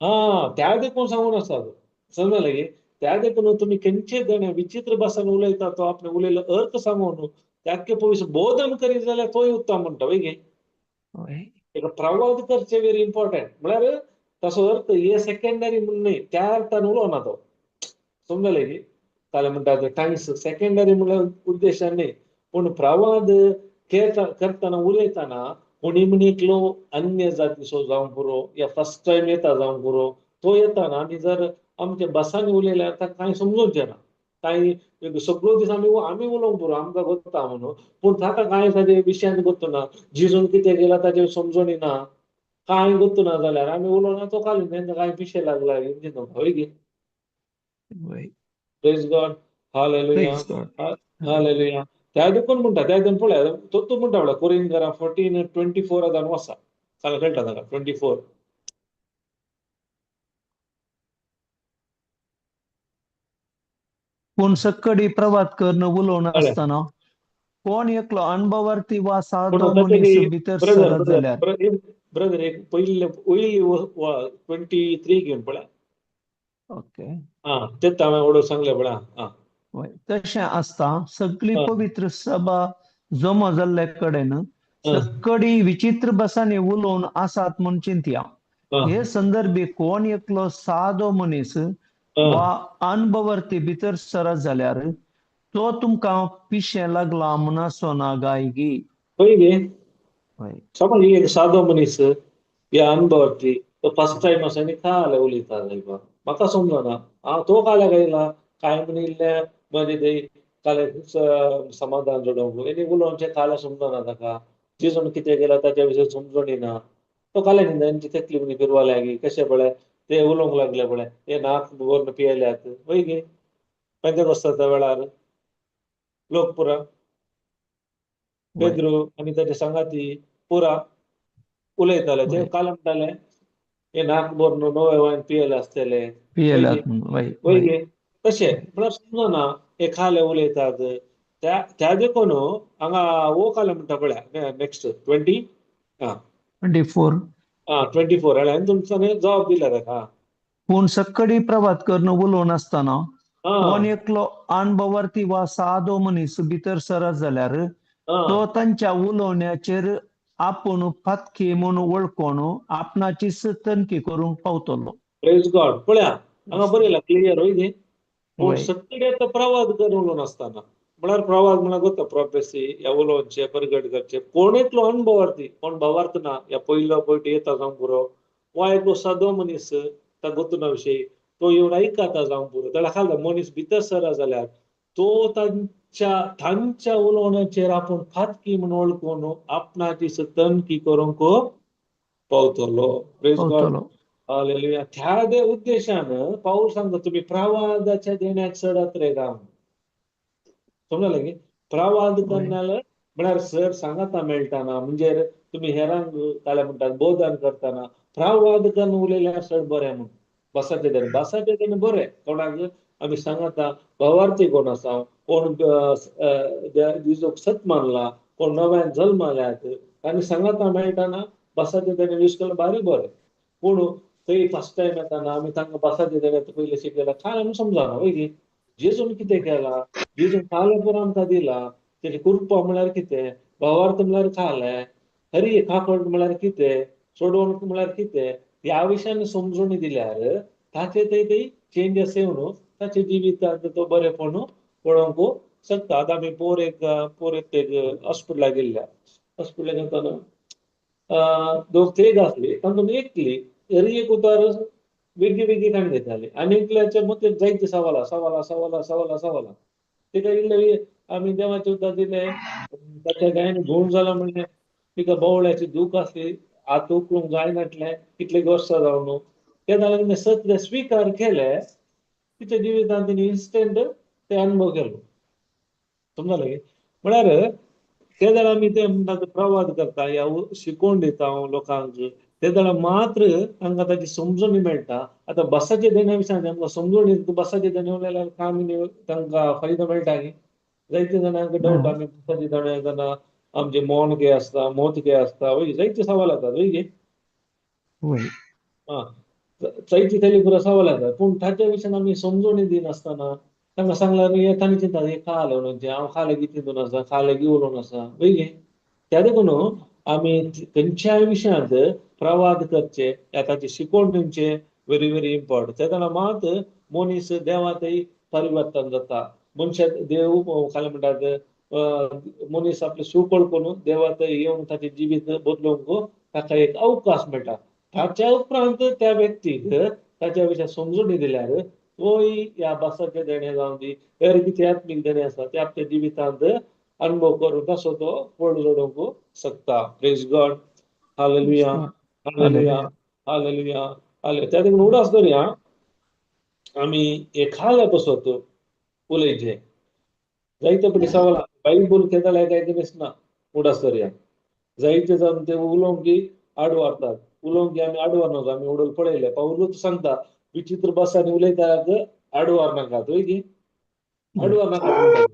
हा, त्या देखून सांगून आसा समजलें की त्या देखून तुमी खंयचे देणे विचित्र भासान उलयता तो आपणे उलयलो अर्थ सांगून त्याके पयस बोधन करीत जाल्यार तोय उत्तम म्हणटा. वय गे, ताका प्रवाद करचें वेरी इम्पॉर्टंट, म्हळ्यार ताचो अर्थ हे सेकेंडरी म्हूण न्हय, त्या अर्थान उलोवना तो, समजलें की काल म्हणटा टायम्स सेकेंडरी म्हणल्यार उद्देशान न्हय, पूण प्रवाद करतना उलयतना कोणी म्हण एकलो अन्य जातीचो जावंक पुरो या फर्स्ट टायम येता जावंक पुरो, तो येताना आमी जर आमच्या भासांनी उलयल्यार ताका कांय समजूंक ना, कांय सगळो दीस आमी आमी उलोवंक पुरो आमकां गोत्ता म्हणून, पूण ताका कांय ताजे विशयान गोत्तू ना, जिजून कितें केलां ताजेर समजणी ना, कांय गोत्तू ना जाल्यार आमी उलोवना तो काल तेंकां कांय पिशें लागला हय गे. Praise God, hallelujah, hallelujah. त्या देखून म्हणटा, त्या देखून पळय तो तूं म्हणटा पळय कोरिंगरा 14:24 आतां आसा, सांग कळटा ताका 24. पूण सक्कडी प्रवाद करून उलोवन आसतना कोण एकलो अणभवार्थी वा सादो मनीस भितर सरत जाल्यार, ब्रदर एक पयले वयली 23 घेवन पळय. ओके, हा तेच हांवें ओडो सांगलें पळय. हा, तशें आसता सगळी पवित्र सभा जमा जाल्ले कडेन सक्कडी विचित्र भासांनी उलोवन आसात म्हूण चिंतया. हे संदर्भी कोण एकलो सादो मनीस वा अणभवार्थी भितर सरत जाल्यार तो तुमकां पिशें लागला म्हूण आसना गाय गी. हय गे, समज एक सादो मनीस या अणभवार्थी तो फर्स्ट टायम आसा आनी काल उलयता जाय, म्हाका समजना हांव तो काल्या गायला काय म्हण इल्लें म्हजें ते काले समाधान जोडोवंक आनी उलोवचें काल्या समजना ताका, जिजून कितें केलां ताच्या विशय समजणी ना, तो काल्या न्ही तेंची तकली म्हण फिरवा गी कशें पळय ते उलोवंक लागले पळय हे नाक भरून पियेल्यात वय गे. पेंतेकोस्ताच्या वेळार लोक पुरा पेद्रू आनी ताचे सांगाती पुरा उलयताले, ते काल म्हणटाले हे नाक भरून नवे वायन पियेले आसतले वय गे. तशें म्हळ्यार समजना हे खाले उलयतात त्या त्या देखून हांगा हो काले म्हणटा पळय नेक्स्ट 24 24 हांवें तुमच्यानी जबाब दिला ताका. पूण सक्कडी प्रवाद करून उलोवन आसतना कोण एकलो अणभवार्थी वा सादो मनीस भितर सरत जाल्यार तो तांच्या उलोवण्याचेर आपूण फातकी म्हूण वळखून आपणाचीच तनकी करूंक पावतलो. प्रेज गॉड. पळया हांगा बरयला क्लियर वय न्ही, पूण सक्कडे आतां प्रवाद करून उलोवन आसतना म्हळ्यार प्रवाद म्हळ्यार गोता प्रोफेसी ह्या उलोवचें परगट करचें, कोण एकलो अणभवार्थी कोण भावार्थ ना ह्या पयलो पयटो येता जावंक पुरो वा एकलो सादो मनीस ता गोतुना विशयी तो येवन आयकता जावंक पुरो, जाल्यार खाला मनीस भितर सरा जाल्यार तो तांच्या तांच्या उलोवण्याचेर आपूण फातकी म्हूण वळखून आपणाची तनकी करूंक पावतलो. Praise God, hallelujah. त्या उद्देशान पाऊल सांगता तुमी प्रवादाच्या देण्याक चडात रे गांव, समजलें की प्रवाद करण्याला म्हळ्यार सर सांगाता मेळटाना म्हणजे तुमी हेरांक काल्या म्हणटात बोधन करतना प्रवाद करून उलयल्यार चड बरें म्हूण. बसाचें देणें, बसाचें देणें बरें कोणाक आमी सांगता भावार्थी कोण आसा, कोण जेजूक सत मानला, कोण नव्यान जल्माल्यात आनी सांगाता मेळटाना बसाचें देणें यूज केल्यार बारी बरें. पूण थंय फर्स्ट टायम येताना आमी तांकां बसाचें देणें पयलें शिकयलां, कांय आमी समजना वय न्ही. जेजून कितें केलां, जेजून खालें आमकां दिलां, तेजें कुरपा म्हळ्यार कितें, भावार्थ म्हळ्यार खालें, हरी काकड म्हळ्यार कितें, सोडवणूक म्हळ्यार कितें, ह्या विशयान समजून दिल्यार ताचे थंय थंय चेंजस येवन ताचे जिवितांत तो बरेपण पळोवंक शकता. आतां आमी पोर एक हॉस्पिटलाक गेल्ल्या, हॉस्पिटलाक वतना दोग तेग आसली, तातूंत एकली हरी एक उतार वेगळी वेगळी काणी घेताली आनी एकल्याच्या मतींत जायती सवालां सवालां सवालां सवालां सवालां. तिका इल्ले आमी देवाचे उतर दिले, ताच्या गायन गूण जाला म्हणलें, तिका बोवळ्याची दूख आसली, हात उखलूंक जायनासलें कितले वर्सां जावन. तेन्ना तिणें सत्य स्विकार केले, तिच्या जिवितांत तिणें इन्स्टंट ते अनुभव केलो. समजलें? म्हळ्यार ते जाल्यार आमी ते म्हणटा प्रवाद करता या शिकोवन दिता लोकांक, ते जाल्यार मात्र तांकां ताची समजणी मेळटा. आतां बसाचे देण्या विशयान आमकां समजणी, बसाचे देणे उलयल्यार कांय तांकां फायदो मेळटा न्ही. जायते जाणांक डावट, आमी बसाचे देणे येतना आमचे मौन के आसता, मोत के आसता, वय जायते सवाल येतात वय गे. आं, जायती तेली पुरो सवाल येतात, पूण ताच्या विशयान आमी समजणी दिनासतना तांकां सांगल्यार हे तांणी चिंता हे खालें म्हणून हांव खालें की चिंतून आसा, खालें की उलोवन आसा वय गे. त्या देखून आमी खंयच्याय विशयांत प्रवाद करचे या ताची शिकवण दिवचे व्हेरी व्हेरी इम्पॉर्टंट. तेन्ना मात मनीस देवांतय परिवर्तन जाता. मनशाक देव खालें म्हणटात मनीस आपले सुकळ करून देवांत येवन ताचें जिवीत बदलूंक ताका एक अवकाश मेळटा. ताच्या उपरांत त्या व्यक्तीक ताच्या विशयान समजणी दिल्यार तोय ह्या भासाचें देणें जावं दी हेर कितें आत्मीक देणें आसा ते आपल्या जिवितांत अनुभव करून तसो तो फळ जोडूंक शकता. Praise God, hallelujah, hallelujah, hallelujah, hallelujah. त्या देखून उडास दवरया आमी एखाद्या पसत उलयचें. जायते पटी सवाल बायबल केदाळा काय दिसना. उडास दवरया जायते जावन ते उलोवंक की आड व्हरतात, उलोवंक की आमी आड व्हरनाका. आमी उडोवन पळयलें, पावलूच सांगता विचित्र भासांनी उलयतात आड व्हरनाकात वय की आड व्हरनाकात म्हणटात.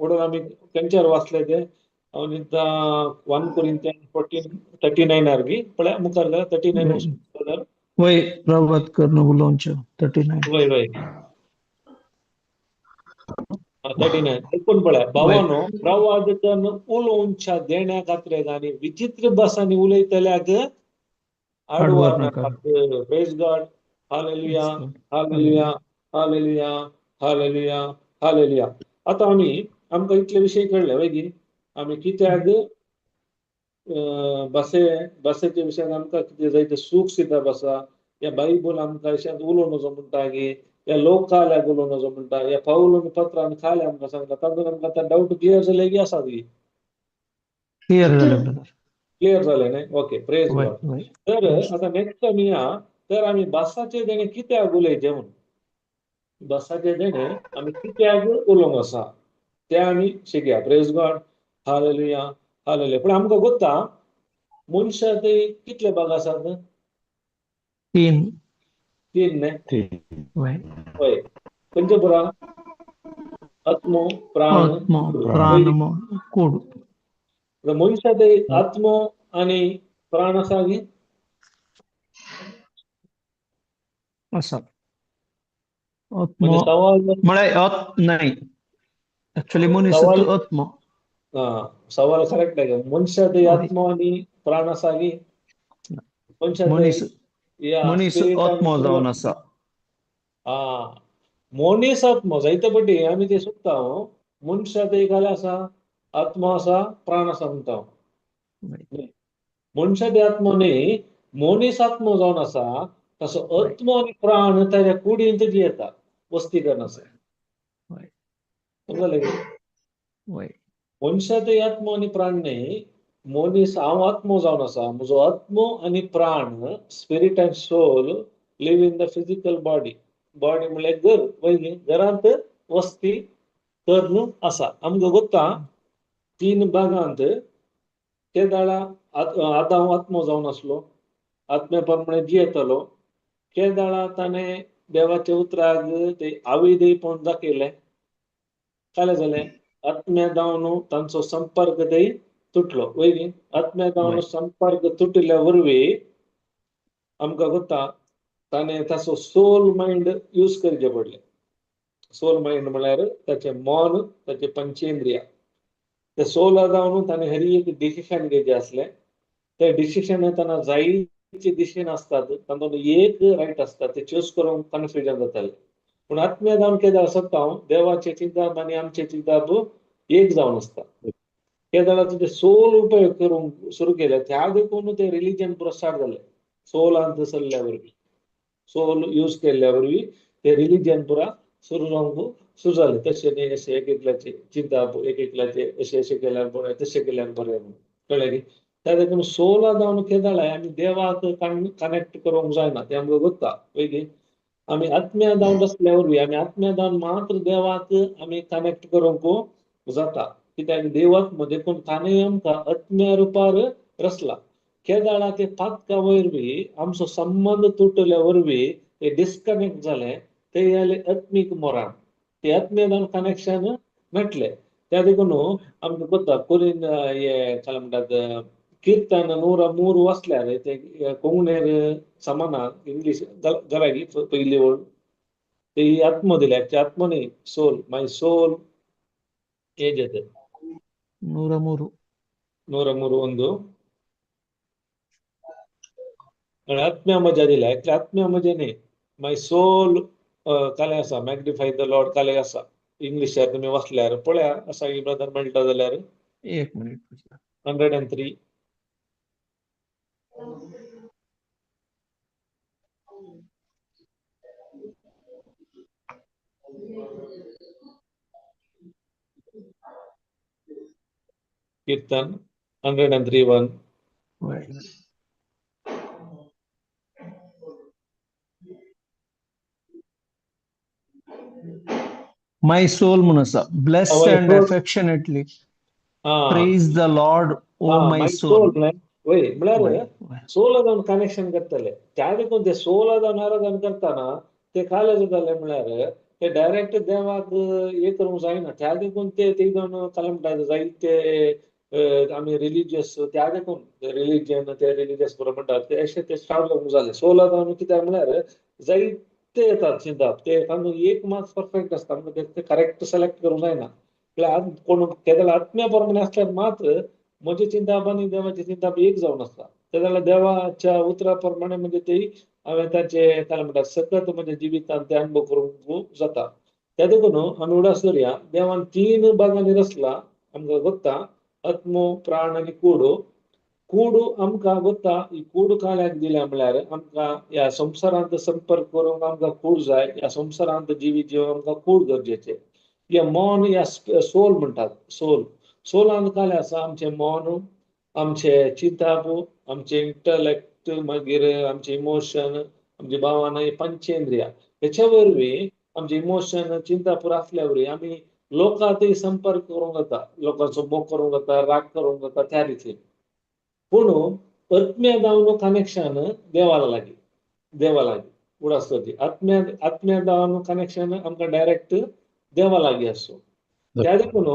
उडोवन आमी खंयच्यार वाचले ते हांव न्हिदता 1 Corinthians 14:39 गी पळय मुखार 39. वय प्रवाद करून उलोवचें 39. वय वय 39 आयकून पळय भावानो, प्रवाद करून उलोवच्या देण्या खातीर आनी विचित्र भासांनी उलयतल्याक आड व्हरनाकात. Praise God, hallelujah, hallelujah, hallelujah, hallelujah, hallelujah. आतां आमी आमकां इतले विशय कळ्ळे वय गी. आमी कित्याक भासे भासेच्या विशयान आमकां कितें जायते सूख दिता भासा, ह्या बायबल आमकां विशयांत उलोवन वचो म्हणटा की ह्या लोकाल्याक उलोवन वचो म्हणटा, ह्या पावल पत्रान खाले आमकां सांगता, तातूंत आमकां आतां डावट क्लियर जाले की आसा ती क्लियर जालें ब्रदर, क्लियर जालें न्ही? Okay, praise God. तर आतां नेक्स्ट आमी या, तर आमी भासाचें देणें कित्याक उलयचें म्हणून, भासाचें देणें आमी कित्याक उलोवंक आसा तें आमी शिकया. प्रेज गॉड, हालेलुया, हालेलुया. पूण आमकां गोत्ता मनशा ते कितले भाग आसात? तीन. तीन न्ही? वय खंयचे पुरा? आत्मो, प्राण, प्राण, कूड. मनशा ते आत्मो आनी प्राण आसा गी? आसा. म्हणजे सवाल म्हळ्यार नाही ऍक्च्युली मनीस आत्मो. सवाल करेक्ट आहे. मनशा ते आत्मो आनी प्राण आसा गी? मनशा मनीस आत्मो जावन आसा. हा, मनीस आत्मो जायते पटी आमी ते सोदता. मनशा ते खाले आसा आत्मो आसा प्राण आसा म्हणटा. मनशा ते आत्मो न्ही, मनीस आत्मो जावन आसा. तसो आत्मो आनी प्राण ताच्या कुडींत जियेता, वस्ती करनासता. समजलें? मनशा ते आत्मो आनी प्राण न्ही, मनीस हांव आत्मो जावन आसा. म्हजो आत्मो आनी प्राण, spirit and soul live in the physical body. Body म्हणल्यार घर, वय घरांत वस्ती करून आसा. आमकां गोत्ता तीन भागांत ते दाळा आदांव आत्मो जावन आसलो, आत्म्या प्रमाणे जियेतलो. केदाळा ताणें देवाच्या उतराक ते आविदेयपण दाखयलें. कालें जालें आत्म्या जावन तांचो संपर्क ते तुटलो वय. आत्म्या जावन संपर्क तुटिल्ल्या वरवीं आमकां गोता ताणें ताचो सोल मायंड यूज करचें पडलें. सोल मायंड म्हळ्यार ताचें मन, ताचें पंचेंद्रिया. ते सोला जावन ताणें हर एक डिसिशन घेवचें आसलें. ते डिसिशन येताना जायते डिसिशन आसतात, तातूंत एक रायट आसता, ते चूज करूंक कन्फ्युजन जातालें. पूण आत्म्या जावन केदाळ सोदता देवाचें चिंतप आनी आमचें चिंतप एक जावन आसता. केदाळा तुजें सोल उपयोग करूंक सुरू केलें त्या देखून ते रिलीजन पुरो स्टार्ट जालें. सोलांत चल्ल्या वरवीं, सोल यूज केल्ल्या वरवीं ते रिलीजन पुरा सुरू जावंक सुरू जालें. तशें न्ही, अशें एक एकल्याचें चिंतप, एक एकल्याचें अशें अशें केल्यार बरें, तशें केल्यार बरें म्हणून. कळ्ळें की? त्या देखून सोला जावन केदाळाय आमी देवाक कनेक्ट करूंक जायना, तें आमकां गोत्ता वय की. आमी आत्म्या जावन बसल्या वरवीं आमी आत्म्या जावन मात्र देवाक आमी कनेक्ट करूंक जाता. कित्याक देवात्म देखून ताणें आमकां आत्म्या रुपार रचला. केदाळा ते पातका वरवीं आमचो संबंद तुटल्या वरवीं ते डिस्कनेक्ट जाले, ते जाले आत्मीक मोरान, ते आत्म्या जावन कनेक्शन मेटले. त्या देखून आमकां कोत्ता कोरीन हे काय म्हणटात कीर्तन 103 वाचल्यार ते कोंकणीर समाना इंग्लीश गरागी पयली ओळ ते आत्मो दिल्या, आत्मो न्ही सोल, माय सोल एज येते 103. 103 आत्म्या मजा दिल्या, एक्चुअली आत्म्या मजा न्ही, माय सोल काले आसा, मॅग्निफाय the Lord काले आसा. इंग्लिशार तुमी वाचल्यार पळया आसा की ब्रदर मेळटा जाल्यार. एक मिनिट. 103. कीर्तन 103:1. My soul म्हणून आसा, bless and affectionately praise the Lord O my soul. वय म्हळ्यार सोला जावन कनेक्शन करतले. त्या देखून ते सोला जावन आराधन करतना ते काले जाताले म्हळ्यार ते डायरेक्ट देवाक हे करूंक जायना. त्या देखून ते जावन काले म्हणटा जायते आमी रिलीजियस, त्या देखून रिलीजन ते रिलीजियस बरोबर म्हणटात ते अशें ते स्टार्ट जावंक जालें. सोला जावन कित्याक म्हळ्यार जायते येतात चिंतप, ते तांकां एक मात परफेक्ट आसता, ते करेक्ट सिलेक्ट करूंक जायना. म्हळ्यार कोण केदळ आत्म्या प्रमाणे आसल्यार मात्र म्हजें चिंतप आनी देवाचें चिंतप एक जावन आसता. ते जाल्यार देवाच्या उतरा प्रमाणे म्हणजे ते हांवें ताचे काय म्हणटात सकत म्हज्या जिवितांत ते अनुभव करूंक जाता. त्या देखून आमी उडास धरया देवान 3 भागांनी रचला आमकां गोत्ता, आत्मो, प्राण आनी कुडू. कूड आमकां गोत्ता, ही कूड काल्याक दिल्या म्हळ्यार आमकां ह्या संवसारांत संपर्क करूंक आमकां कूड जाय. ह्या संवसारांत जिवीत जिवंक आमकां कूड गरजेचें. हे मन या सोल म्हणटात, सोल सोलान कालें आसा आमचें मन, आमचें चिंतप, आमचें इंटलेक्ट, मागीर आमचें इमोशन, आमची भावना, ही पंचेंद्रिया. हेच्या वरवीं आमचें इमोशन चिंता पुरा आसल्या वरवीं आमी लोकांतय संपर्क करूंक जाता, लोकांचो मोग करूंक जाता, राग करूंक जाता त्या रितीन. पूण आत्म्या जावन कनेक्शन देवाला लागीं, देवा लागीं उडास करची. आत्म्या आत्म्या जावन कनेक्शन आमकां डायरेक्ट देवा लागीं आसो. त्या देखून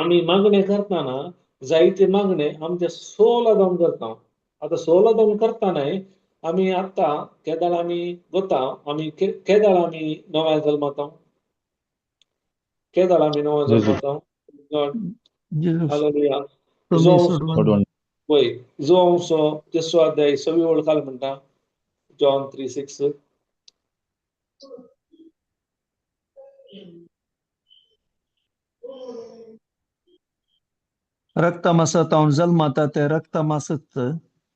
आमी मागणें करतना जायते मागणें आमच्या सोला जावन करता. आतां सोला जावन करतनाय आमी आतां केदाळ आमी गोता, आमी केदाळ आमी नव्या जल्माता, केदाळ आमी नव्या जल्माता. हालेलुया. वय जो तिसरो अध्याय 6वी ओळ काल म्हणटा, जॉन 3:6. रक्तमासात हांव जल्माता तें रक्तमासत,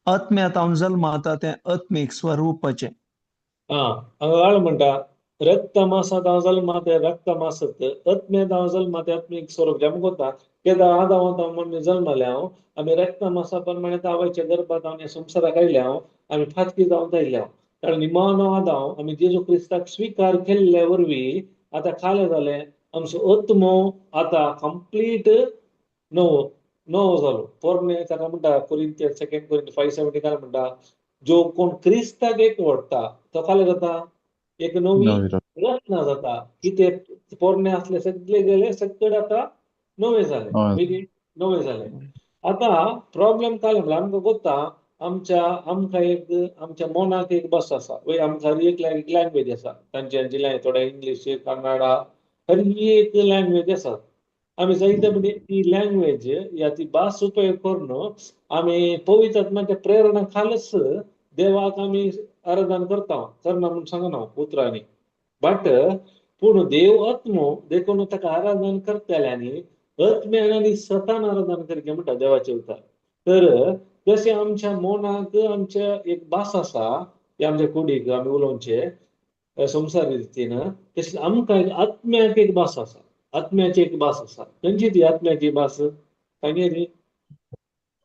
आत्म्यात हांव जल्माता तें आत्मीक स्वरूपाचें. हा, हांगा म्हणटा रक्तमासात हांव जल्मा तें रक्तमासत, आत्म्यात हांव जल्मा तें आत्मीक स्वरूप. आमकां कोता केदा आदांव आमी जल्मले हांव, आमी रक्तमासा प्रमाणे आवयच्या गर्भात हांव संवसाराक आयले हांव, आमी फातकी जावन आयले हांव. कारण निमाणो आदांव आमी जेजू क्रिस्ताक स्विकार केल्ले वरवीं आतां कालें जालें आमचो आत्मो आतां कंप्लीट नवो नवो जालो. पोरणे ताका म्हणटा कोरिंथियन 2 कोरिंथियन 5:17 काय म्हणटा, जो कोण क्रिस्ताक एक वडटा तो काले जाता, एक नवी नवी रचना जाता. कितें पोरणे असले सगळे गेले, सगळे आतां नवे जाले, नवे जाले. आतां प्रॉब्लेम काय म्हणल्यार आमकां गोता आमच्या आमकां एक आमच्या मनाक एक भास आसा, वय आमकां एक लँग्वेज आसा, तांची थोडे इंग्लीश, कन्नडा, हर एक लँग्वेज आसा. आमी जायते म्हणजे ती लँग्वेज या ती भास उपयोग करून आमी पवित्र आत्म्याच्या प्रेरणा खालच देवाक आमी आराधन करता, करना म्हूण सांगना उतरांनी, बट पूण देव आत्मो देखून ताका आराधन करतल्यांनी आत्म्यान आनी सतान आराधन करचें म्हणटा देवाचें उतर. तर जशें आमच्या मनाक आमच्या एक भास आसा, ही आमच्या कुडीक आमी उलोवचें संवसार रितीन, तशें आमकां एक आत्म्याक एक भास आसा, आत्म्याची एक भास आसा. खंयची ती आत्म्याची भास? सांगे ती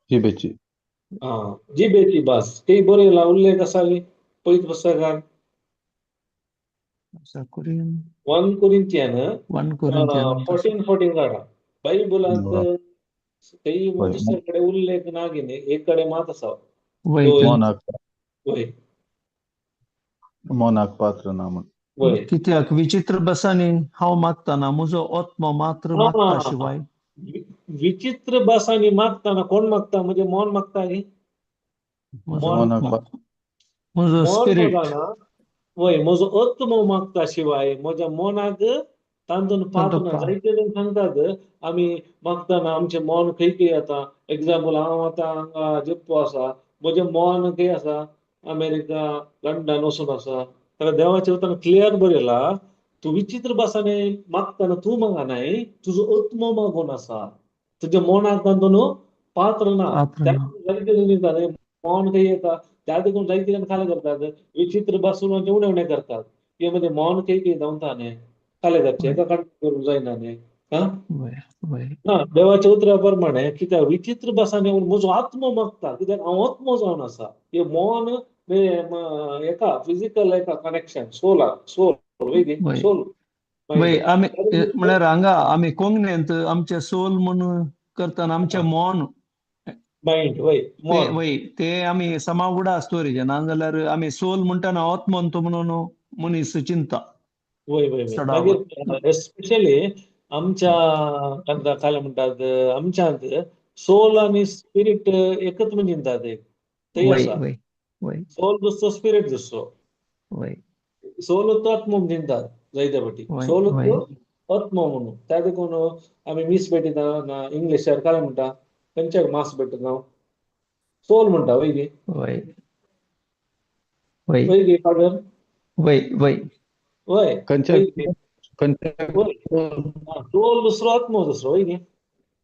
जिबेची. आं, जिबेची भास. ती बरयला उल्लेख आसा पयत पुस्तकान 1 Corinthian 1 Corinthian 14:14 काडा. बायबलांत काही दुसरे कडेन उल्लेख ना गिनी, एक कडेन मात आसा. वय मनाक पात्र ना म्हण. वय कित्याक विचित्र भासांनी हांव मागताना म्हजो आत्मो मात्र मागता शिवाय. विचित्र भासांनी मागताना कोण मागता? म्हणजे मन मागता गी? म्हजो स्पिरिट. वय म्हजो आत्मो मागता शिवाय म्हज्या मनाक तातूंत पात्र ना. जायते जाण सांगतात आमी मागताना आमचें मन खंय खंय येता. एग्जाम्पल, हांव आतां हांगा जेप्पो आसा, म्हजें मन खंय आसा? अमेरिका, लंडन वचून आसा. ताका देवाचें उतरान क्लियर बरयला, तूं विचित्र भासांनी मागताना तूं मागनाय, तुजो आत्मो मागून आसा, तुज्या मनाक तातूंत पात्र ना. जायते जाण मन खंय येता त्या देखून जायते जाण खाले करतात, विचित्र भासून उणें उणें करतात. हे म्हणजे मन खंय खंय धांवता न्ही, खाले करचें एका काडून करूंक जायना न्ही. ना देवाच्या उतरा प्रमाणे कित्याक विचित्र भासांनी म्हजो आत्मो मागता, कित्याक हांव आत्मो जावन आसा. हे मन एका फिजिकल एका कनेक्शन सोलाक, सोल वय सोल. वय आमी म्हळ्यार हांगा आमी कोंकणींत आमचें सोल म्हूण करतना आमचें मन मायंड वय वय ते आमी समा उडा स्टोरीचे, नाजाल्यार आमी सोल म्हणटाना आत्मंत म्हणून मनीस चिंता. वय वय मागीर एस्पेशली आमच्या काय म्हणटात आमच्यांत सोल आनी स्पिरीट एकच म्हण चिंतात. एक थंय आसा सोल दुसरो, स्पिरीट दुसरो. सोल तो आत्मो म्हण चिंतात जायते फावटी, सोल तो आत्मो म्हणून. त्या देखून आमी मीस भेटिता इंग्लिशार काय म्हणटा, खंयच्याक मास भेटता सोल म्हणटा. वय गे वय वय गे फादर? वय वय वय सोल दुसरो, आत्मो दुसरो. वय गे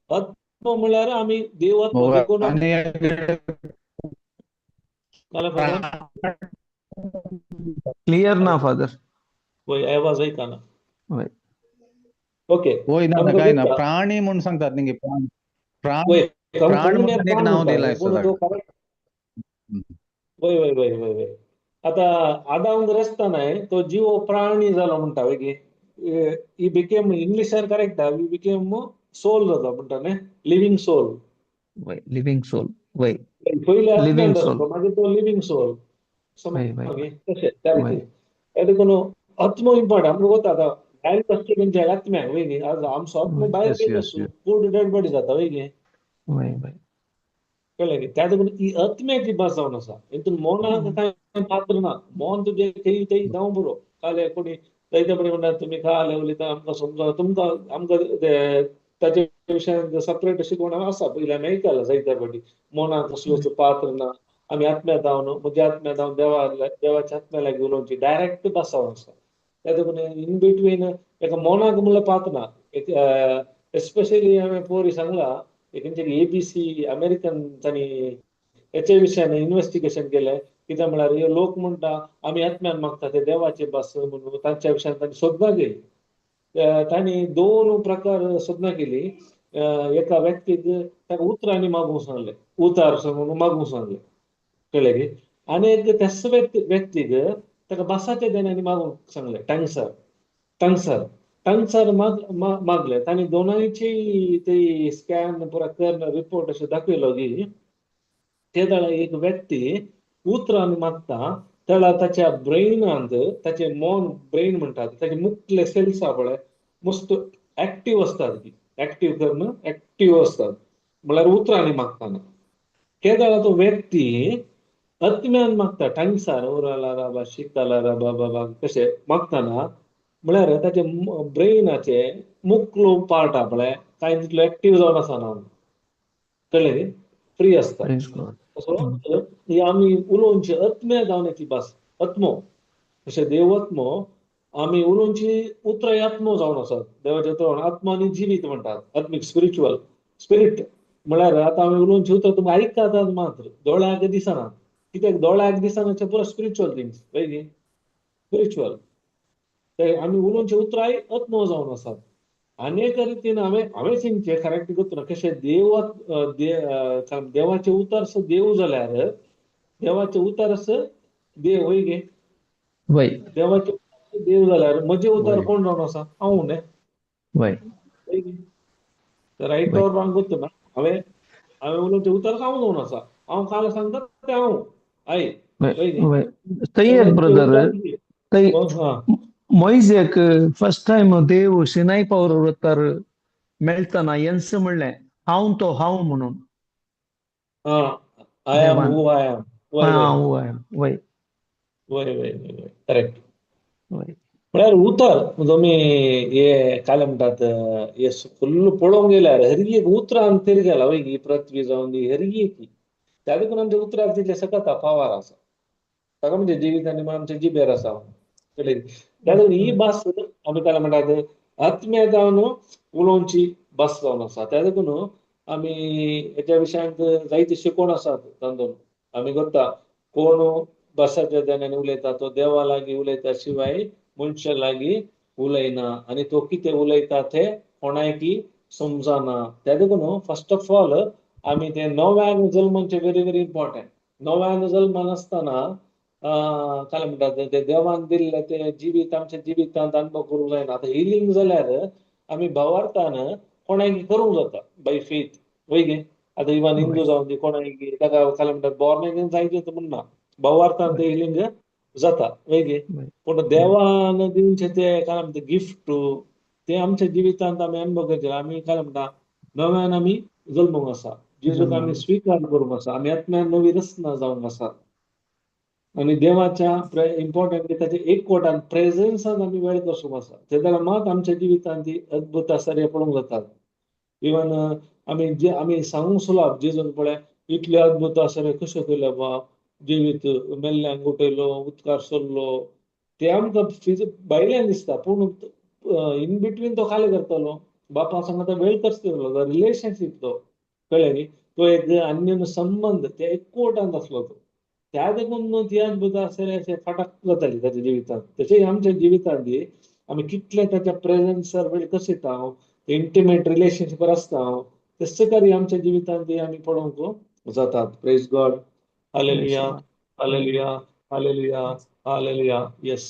आत्मो म्हणल्यार आमी देव आत्मो देखून क्लियर ना फादर? वय आवाज ऐकना. वय ओके. वय ना काय ना, प्राणी म्हूण सांगतात न्ही, प्राण प्राण म्हणून एक नाव दिलां. वय वय वय वय वय आतां आदांक रचतना तो जिवो प्राणी जालो म्हणटा. वय गे ही बिकेम इंग्लिशार करेक्ट, he became soul जाता म्हणटा न्ही, लिव्हींग सोल. वय लिव्हींग सोल. वय पयले लिव्हींग सोल, मागीर तो लिव्हींग सोल. तशें त्या रितीन त्या देखून आत्मो इम्पॉर्टंट. आमकां वता आतां भायर कसले खंयच्या आत्म्याक. वय न्ही, आज आमचो आत्मो भायर गेलो आसूं कूड डेड बॉडी जाता. वय गे कळ्ळें न्ही? त्या देखून ही आत्म्याची भास जावन आसा. हितून मनाक कांय पात्र ना. मन तुजें खंय थंय जावं पुरो. काल कोणी जायते पणी म्हणटा तुमी काल उलयता आमकां समजा तुमकां आमकां ताच्या विशयान सेपरेट शिकवण आसा. पयलीं आमी आयकलां जायते फावटी मनाक कसलोच पात्र ना, आमी आत्म्या जावन म्हज्या आत्म्या जावन देवा देवाच्या आत्म्या लागीं उलोवची डायरेक्ट भास जावन आसा. त्या देखून इन बिटवीन एका मनाक म्हणल्यार पात्र ना. एक एस्पेशली हांवें पोरी सांगलां खंयचे एबीसी अमेरिकन तांणी हेच्या विशयान इन्वेस्टिगेशन केलें. कित्याक म्हळ्यार हे लोक म्हणटा आमी आत्म्यान मागता ते देवाचे भास म्हणून, तांच्या विशयान तांणी सोदनां केली. तांणी दोन प्रकार सोदनां केली. एका व्यक्तीक ताका उतरांनी मागूंक सांगलें, उतार म्हणून मागूंक सांगलें, कळ्ळें की? आनी एक त्याच व्यक्तीक ताका भासाच्या देण्यांनी मागूंक सांगलें, टंगसर टंगसर टंगसर मागलें. तांणी दोनांयची ती स्कॅन पुरा करून रिपोर्ट अशें दाखयलो की ते वेळार एक व्यक्ती उतरान मागता तेळा ताच्या ब्रेनांत ताचे मन ब्रेन म्हणटात ताचे मुखले सेल्स आहा पळय मस्त एक्टीव आसतात ती एक्टीव करून एक्टीव आसतात म्हळ्यार उतरांनी मागताना. केदळा तो व्यक्ती आत्म्यान मागता टंगसार ओराला राबा शिकाला राबा बाबा कशें मागताना म्हळ्यार ताचे ब्रेनाचे मुखलो पार्ट आहा पळय कांय तितलो एक्टीव जावन आसना कळ्ळें न्ही? फ्री आसता. सो ही आमी उलोवची आत्म्या जावन ती भास आत्मो अशें देव आत्मो आमी उलोवची उतरां आत्मो जावन आसात देवाचे उतरां आत्मो आनी जिवीत म्हणटात आत्मीक स्पिरिच्युअल स्पिरीट म्हळ्यार आतां आमी उलोवची उतरां तुमकां आयकतात मात्र दोळ्याक दिसना कित्याक दोळ्याक दिसना पुरो स्पिरिच्युअल थिंग्स वय न्ही? स्पिरिच्युअल ते आमी उलोवची उतरांय आत्मो जावन आसात. आनी एका रितीन हांवें हांवें चिंतचें करेक्ट गोत्तु ना कशें देव देवाचें उतर देव जाल्यार देवाचें उतर देव वय गे? वय. देवाचें उतर देव जाल्यार म्हजें उतर कोण जावन आसा? हांव न्ही? वय. रायट ऑर रॉंग गोत्तु ना हांवें हांवें उलोवचें उतर हांव जावन आसा. हांव काल सांगता तें हांव I वय न्ही? वय. थंय एक ब्रदर थंय मोयजेक फर्स्ट टायम देव सिनाय पर्वतार मेळतना एन्स म्हणलें हांव तो हांव म्हणून. I am who I am. हांव I am. वय. वय वय वय करेक्ट. वय. म्हळ्यार उतर तुमी हे काय म्हणटात हे फुल्ल पळोवंक गेल्यार हर एक उतरान तिरगेला वय ही पृथ्वी जावन दी हर एक त्या देखून आमच्या उतराक तितलें सकत पावर आसा ताका म्हणजे जिवीत आनी आमच्या जिबेर आसा. कळ्ळें? त्या देखून ही भास आमी काय म्हणटात आत्म्या जावन उलोवची भास जावन आसा. त्या देखून आमी हेच्या विशयांत जायते शिकोवण आसात तातूंत आमी करता कोण भासाच्या देण्यान उलयता तो देवा लागीं उलयता शिवाय मनशा लागीं उलयना आनी तो कितें उलयता तें कोणायकी समजना. त्या देखून फर्स्ट ऑफ ऑल आमी ते नव्यान जल्माचें व्हेरी व्हेरी इम्पॉर्टंट. नव्यान जल्मान आसतना काय म्हणटात ते देवान दिल्लें तें जिवीत आमच्या जिवितांत अनुभव करूंक जायना. आतां हिलींग जाल्यार आमी भावार्थान कोणायकी करूंक जाता बाय फेथ वय गे? आतां इवन हिंदू जावन दी कोणायकी ताका काय म्हणटात बॉर्न अगेन जायतें म्हणना भावार्थान तें हिलींग जाता वय गे? पूण देवान दिवचें तें काय म्हणटा गिफ्ट तें आमच्या जिवितांत आमी अनुभव करचें. आमी काय म्हणटा नव्यान आमी जल्मूंक आसा जेजूक आमी स्विकार करूंक आसा आमी आत्म्यान नवी रचना जावंक आसा आनी देवाच्या इम्पॉर्टंट ताच्या एकवटान प्रेझन्सान आमी वेळ कसूंक आसा ते जाल्यार मात आमच्या जिवितांत ती अद्भुत आश्चर्य पळोवंक जातात. इवन आमी जे आमी सांगूंक सुलाप जेजून पळय इतले अद्भुत आश्चर्य कशें केलें बा जिवीत मेल्ल्यांक उठयलो उदकार सरलो ते आमकां भायल्यान दिसता पूण इन बिटवीन तो खाली करतालो. बापा सांगता वेळ करतलो रिलेशनशीप तो कळ्ळें न्ही? तो एक अन्य संबंद त्या एकवटांत आसलो तो. त्या देखून ती अद्भुत आश्चर्य अशें फाटाक जाताली ताच्या जिवितांत. तशें आमच्या जिवितांत आमी कितले ताच्या प्रेझन्सार वेळ कसयता इंटिमेट रिलेशनशिपार आसता तशें कार्य आमच्या जिवितांत आमी पळोवंक जातात. Praise God. Hallelujah. Hallelujah. Hallelujah. Hallelujah. Yes.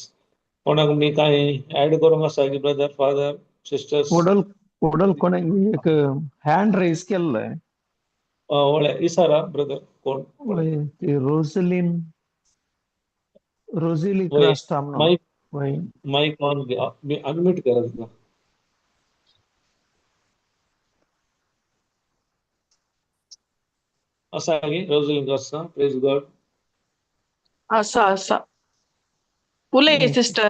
कोणाक मी कांय ऍड करूंक आसा की ब्रदर फादर सिस्टर्स? उडल उडल कोणें एक हँड रेज केल्लें. वळे इसारा ब्रदर कोण? वय ती रोजलीन रोजिली क्रास्टा म्हणून. माईक वय. माईक ऑन मी अनम्यूट करा तुका. आसा गे रोजलीन आसा. Praise God. आसा आसा. उलय सिस्टर.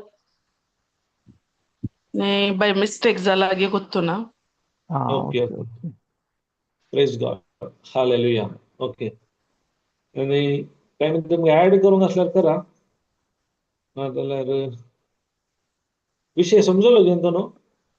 न्ही बाय मिस्टेक जाला गे गोत्तु ना. आं okay okay okay. Okay. Praise God. Hallelujah. Okay. आनी काय तुमकां ऍड करूंक आसल्यार करा नाजाल्यार विशय समजलो गे न्हू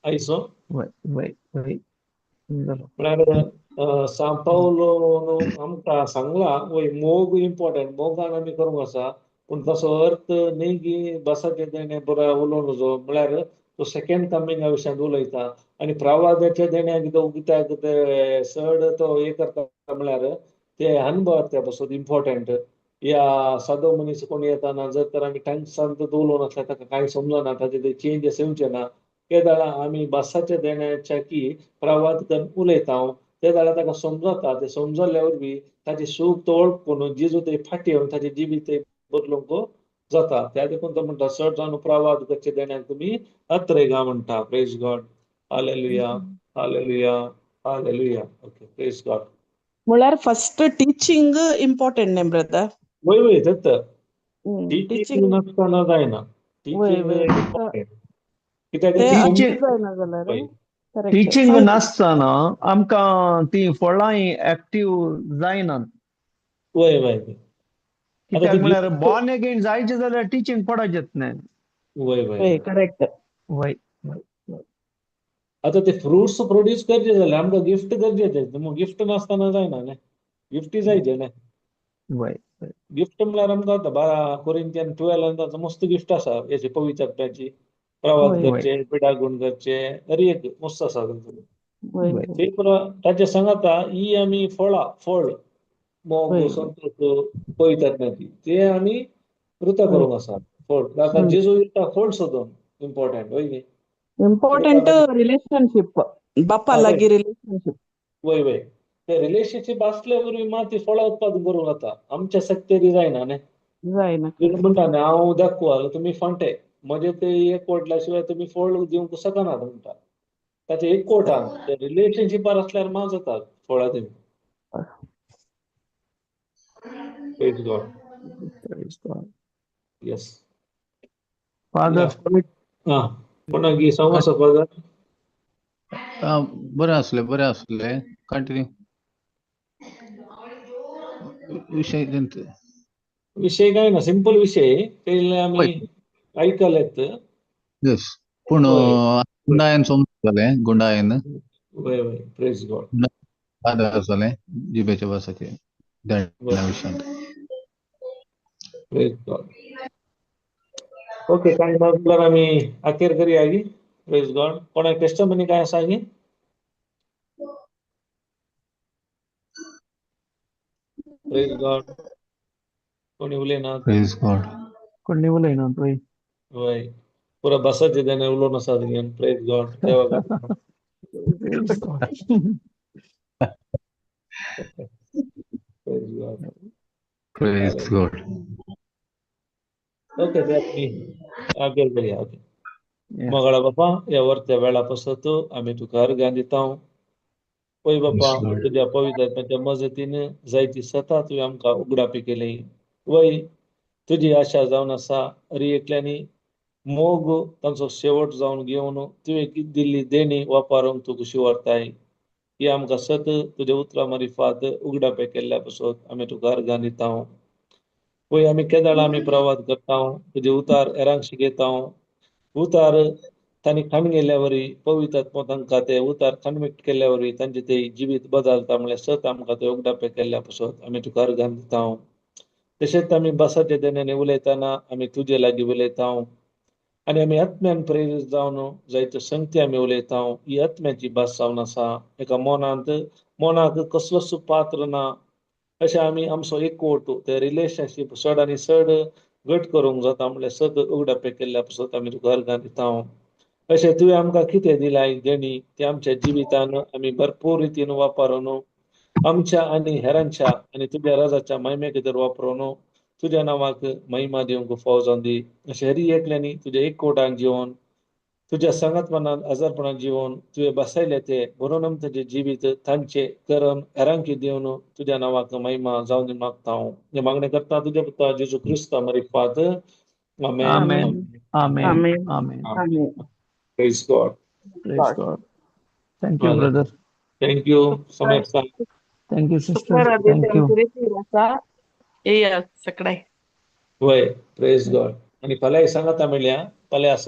आयचो? वय वय वय समजलो. म्हळ्यार सांव पावलो आमकां सांगला वय मोग इम्पॉर्टंट मोगान आमी करूंक आसा पूण तसो अर्थ न्ही की बसाचें तेणें बरो उलोवंक नजो. म्हळ्यार तो सेकंड कमिंगा विशयांत उलयता आनी प्रवादाच्या देण्याक तो कित्याक ते चड तो हे करता म्हळ्यार ते अनुभव त्या पासून इम्पॉर्टंट. या सादो मनीस कोण येताना जर तर आमी टंग्सांत उलोवन आसल्यार ताका कांय समजना ताचे ते चेंजीस येवचे ना. केदाळा आमी भासाच्या देण्याच्या की प्रवाद करून उलयता. ते जाल्यार ताका समजता. ते समजल्ल्या वरवीं ताची सूख तो वळखून जेजू थंय फाटी येवन ताचें जिवीत थंय बदलूंक जाता. त्या देखून तो म्हणटा चड जावन प्रवाद करचे देण्याक तुमी अत्रेगा म्हणटा. Praise God. Hallelujah, hallelujah, hallelujah. Okay, praise God. म्हळ्यार फर्स्ट टिचींग इम्पॉर्टंट न्ही ब्रदर? वय वय, तेच टिचींग टिचींग नासतना जायना. वय टिचींग वय इम्पॉर्टंट कित्याक ते ती Teaching- जायना जाल्यार वय. करेक्ट. टिचींग नासतना आमकां ती फळांय एक्टीव जायनात. वय वय वय. आता कित्याक ती म्हळ्यार बॉर्न अगेन जायचें जाल्यार टिचींग पडचेंच न्ही. वय वय वय करेक्ट. वय. आता ते फ्रुट्स प्रोड्यूस करचे जाल्यार आमकां गिफ्ट गरजेचें. मग गिफ्ट नासतना जायना न्ही, गिफ्टी जायचे न्ही. वय. गिफ्ट म्हणल्यार आमकां आतां 12 कोरिंथियन 12 ताचो मस्त गिफ्ट आसा. हेची पवित्र आत्म्याची प्रवाद वय. करचे, पिडागुण करचे, हर एक मस्त आसा तातूंत. वय वय. ते पुरो ताचे सांगाता ही आमी फळां, फळ मोग, वय. संतोष, पवित्र आत्म्याची ते आमी कृता करूंक आसा. फळ ताका जेजू दिता फळ सोदून इम्पॉर्टंट वय न्ही. इम्पॉर्टंट रिलेशनशीप, बापा लागीं रिलेशनशीप. वय वय, ते रिलेशनशीप आसले वरवीं मात ती फळां उत्पादन करूंक जाता. आमच्या सक्तेरी जायना न्ही. जायना. म्हणटा न्ही हांव दाखवाल तुमी फांटे म्हजे ते एकवटल्या शिवाय तुमी फळ दिवंक शकनात म्हणटा. ताचे एकवटान ते रिलेशनशिपार आसल्यार मात जाता फळां दिवंक. Praise God. Praise God. Yes. Father. आं, कोणाक सांगू आसा फादर? बरें आसलें, बरें आसलें. कंटिन्यू विशय. विशय काय ना, सिंपल विशय पयले आमी आयकलेत. येस, पूण गुंडायन समज जालें, गुंडायन. वय वय, प्रेज गॉड. आदार जालें जिबेच्या भासाचे देण्या विशयांत. Praise God. Okay, काय ना जाल्यार आमी अखेर करया गी. Praise God. कोणाक टेस्टमनी काय आसा गी? Praise God. कोणी उलयनात? Praise God. कोणी उलयनात? वय. वय, पुरा बसाचे देणे उलोवन आसा तुगेन. Praise God. देवा. Praise God. Praise God. Praise God. Okay, ते आमी अखेर करया. ओके. मोगाळा बापा, ह्या वरत्या वेळा पासत आमी तुका अर्घां दिता. पय बापा, तुज्या पवित्र आत्म्याच्या मजतीन जायती सता तुवें आमकां उगडापी केली. वय, तुजी आशा जावन आसा हर एकल्यांनी मोग तांचो शेवट जावन घेवन तुवें दिल्ली देणी वापरूंक तूं खुशी व्हरताय. ही आमकां सत तुज्या उतरां मारिफात उगडापे केल्ल्या पासत आमी तुका अर्घां दिता. वय, आमी केदळा आमी प्रवाद करता, तुजे उतार हेरांक शिकयता. उतार तांणी खाण गेल्ल्या वरी पवित्र आत्मो तांकां ते उतार कन्विक्ट केल्ल्या वरवीं तांचे ते जिवीत बदलता म्हणल्यार सत आमकां ते उगडापे केल्ल्या पासत आमी तुका अर्घां दिता. तशेंच आमी बसाच्या देण्यांनी उलयतना आमी तुजे लागीं उलयता आनी आमी आत्म्यान प्रेरीत जावन जायत्यो संगती आमी उलयता. ही आत्म्याची भास जावन आसा. एका मनांत मनाक कसलोच पात्र ना अशें आमी आमचो एकवट ते रिलेशनशीप चड आनी चड घट करूंक जाता म्हणल्यार सत उगडापे केल्ल्या पासत आमी तुका अर्घां दिता. अशें तुवें आमकां कितें दिलां देणी तें आमच्या जिवितान आमी भरपूर रितीन वापरून आमच्या आनी हेरांच्या आनी तुज्या राजाच्या महिमे खातीर वापरून तुज्या नांवाक महिमा दिवंक फावो जावन दी. अशें हरी एकल्यांनी तुज्या एकवटान जिवन तुज्या सांगातपणान आजारपणान जिवन तुवें बसयले ते बरोवन तुजें जिवीत तांचे करून हेरांकी दिवन तुज्या नांवाक महिमा जावन दी मागता हांव. हें मागणें करता तुज्या पुता जेजू क्रिस्ता मारिफात. आमेन. आमेन. आमेन. आमेन. आमेन. Praise God. Praise God. Thank you brother. Thank you Samarth. Thank you sister. Thank you. येया सगळे. वय, प्रेज गॉड. आनी फाल्यां सांगाता मेळया. फाल्यां आसा.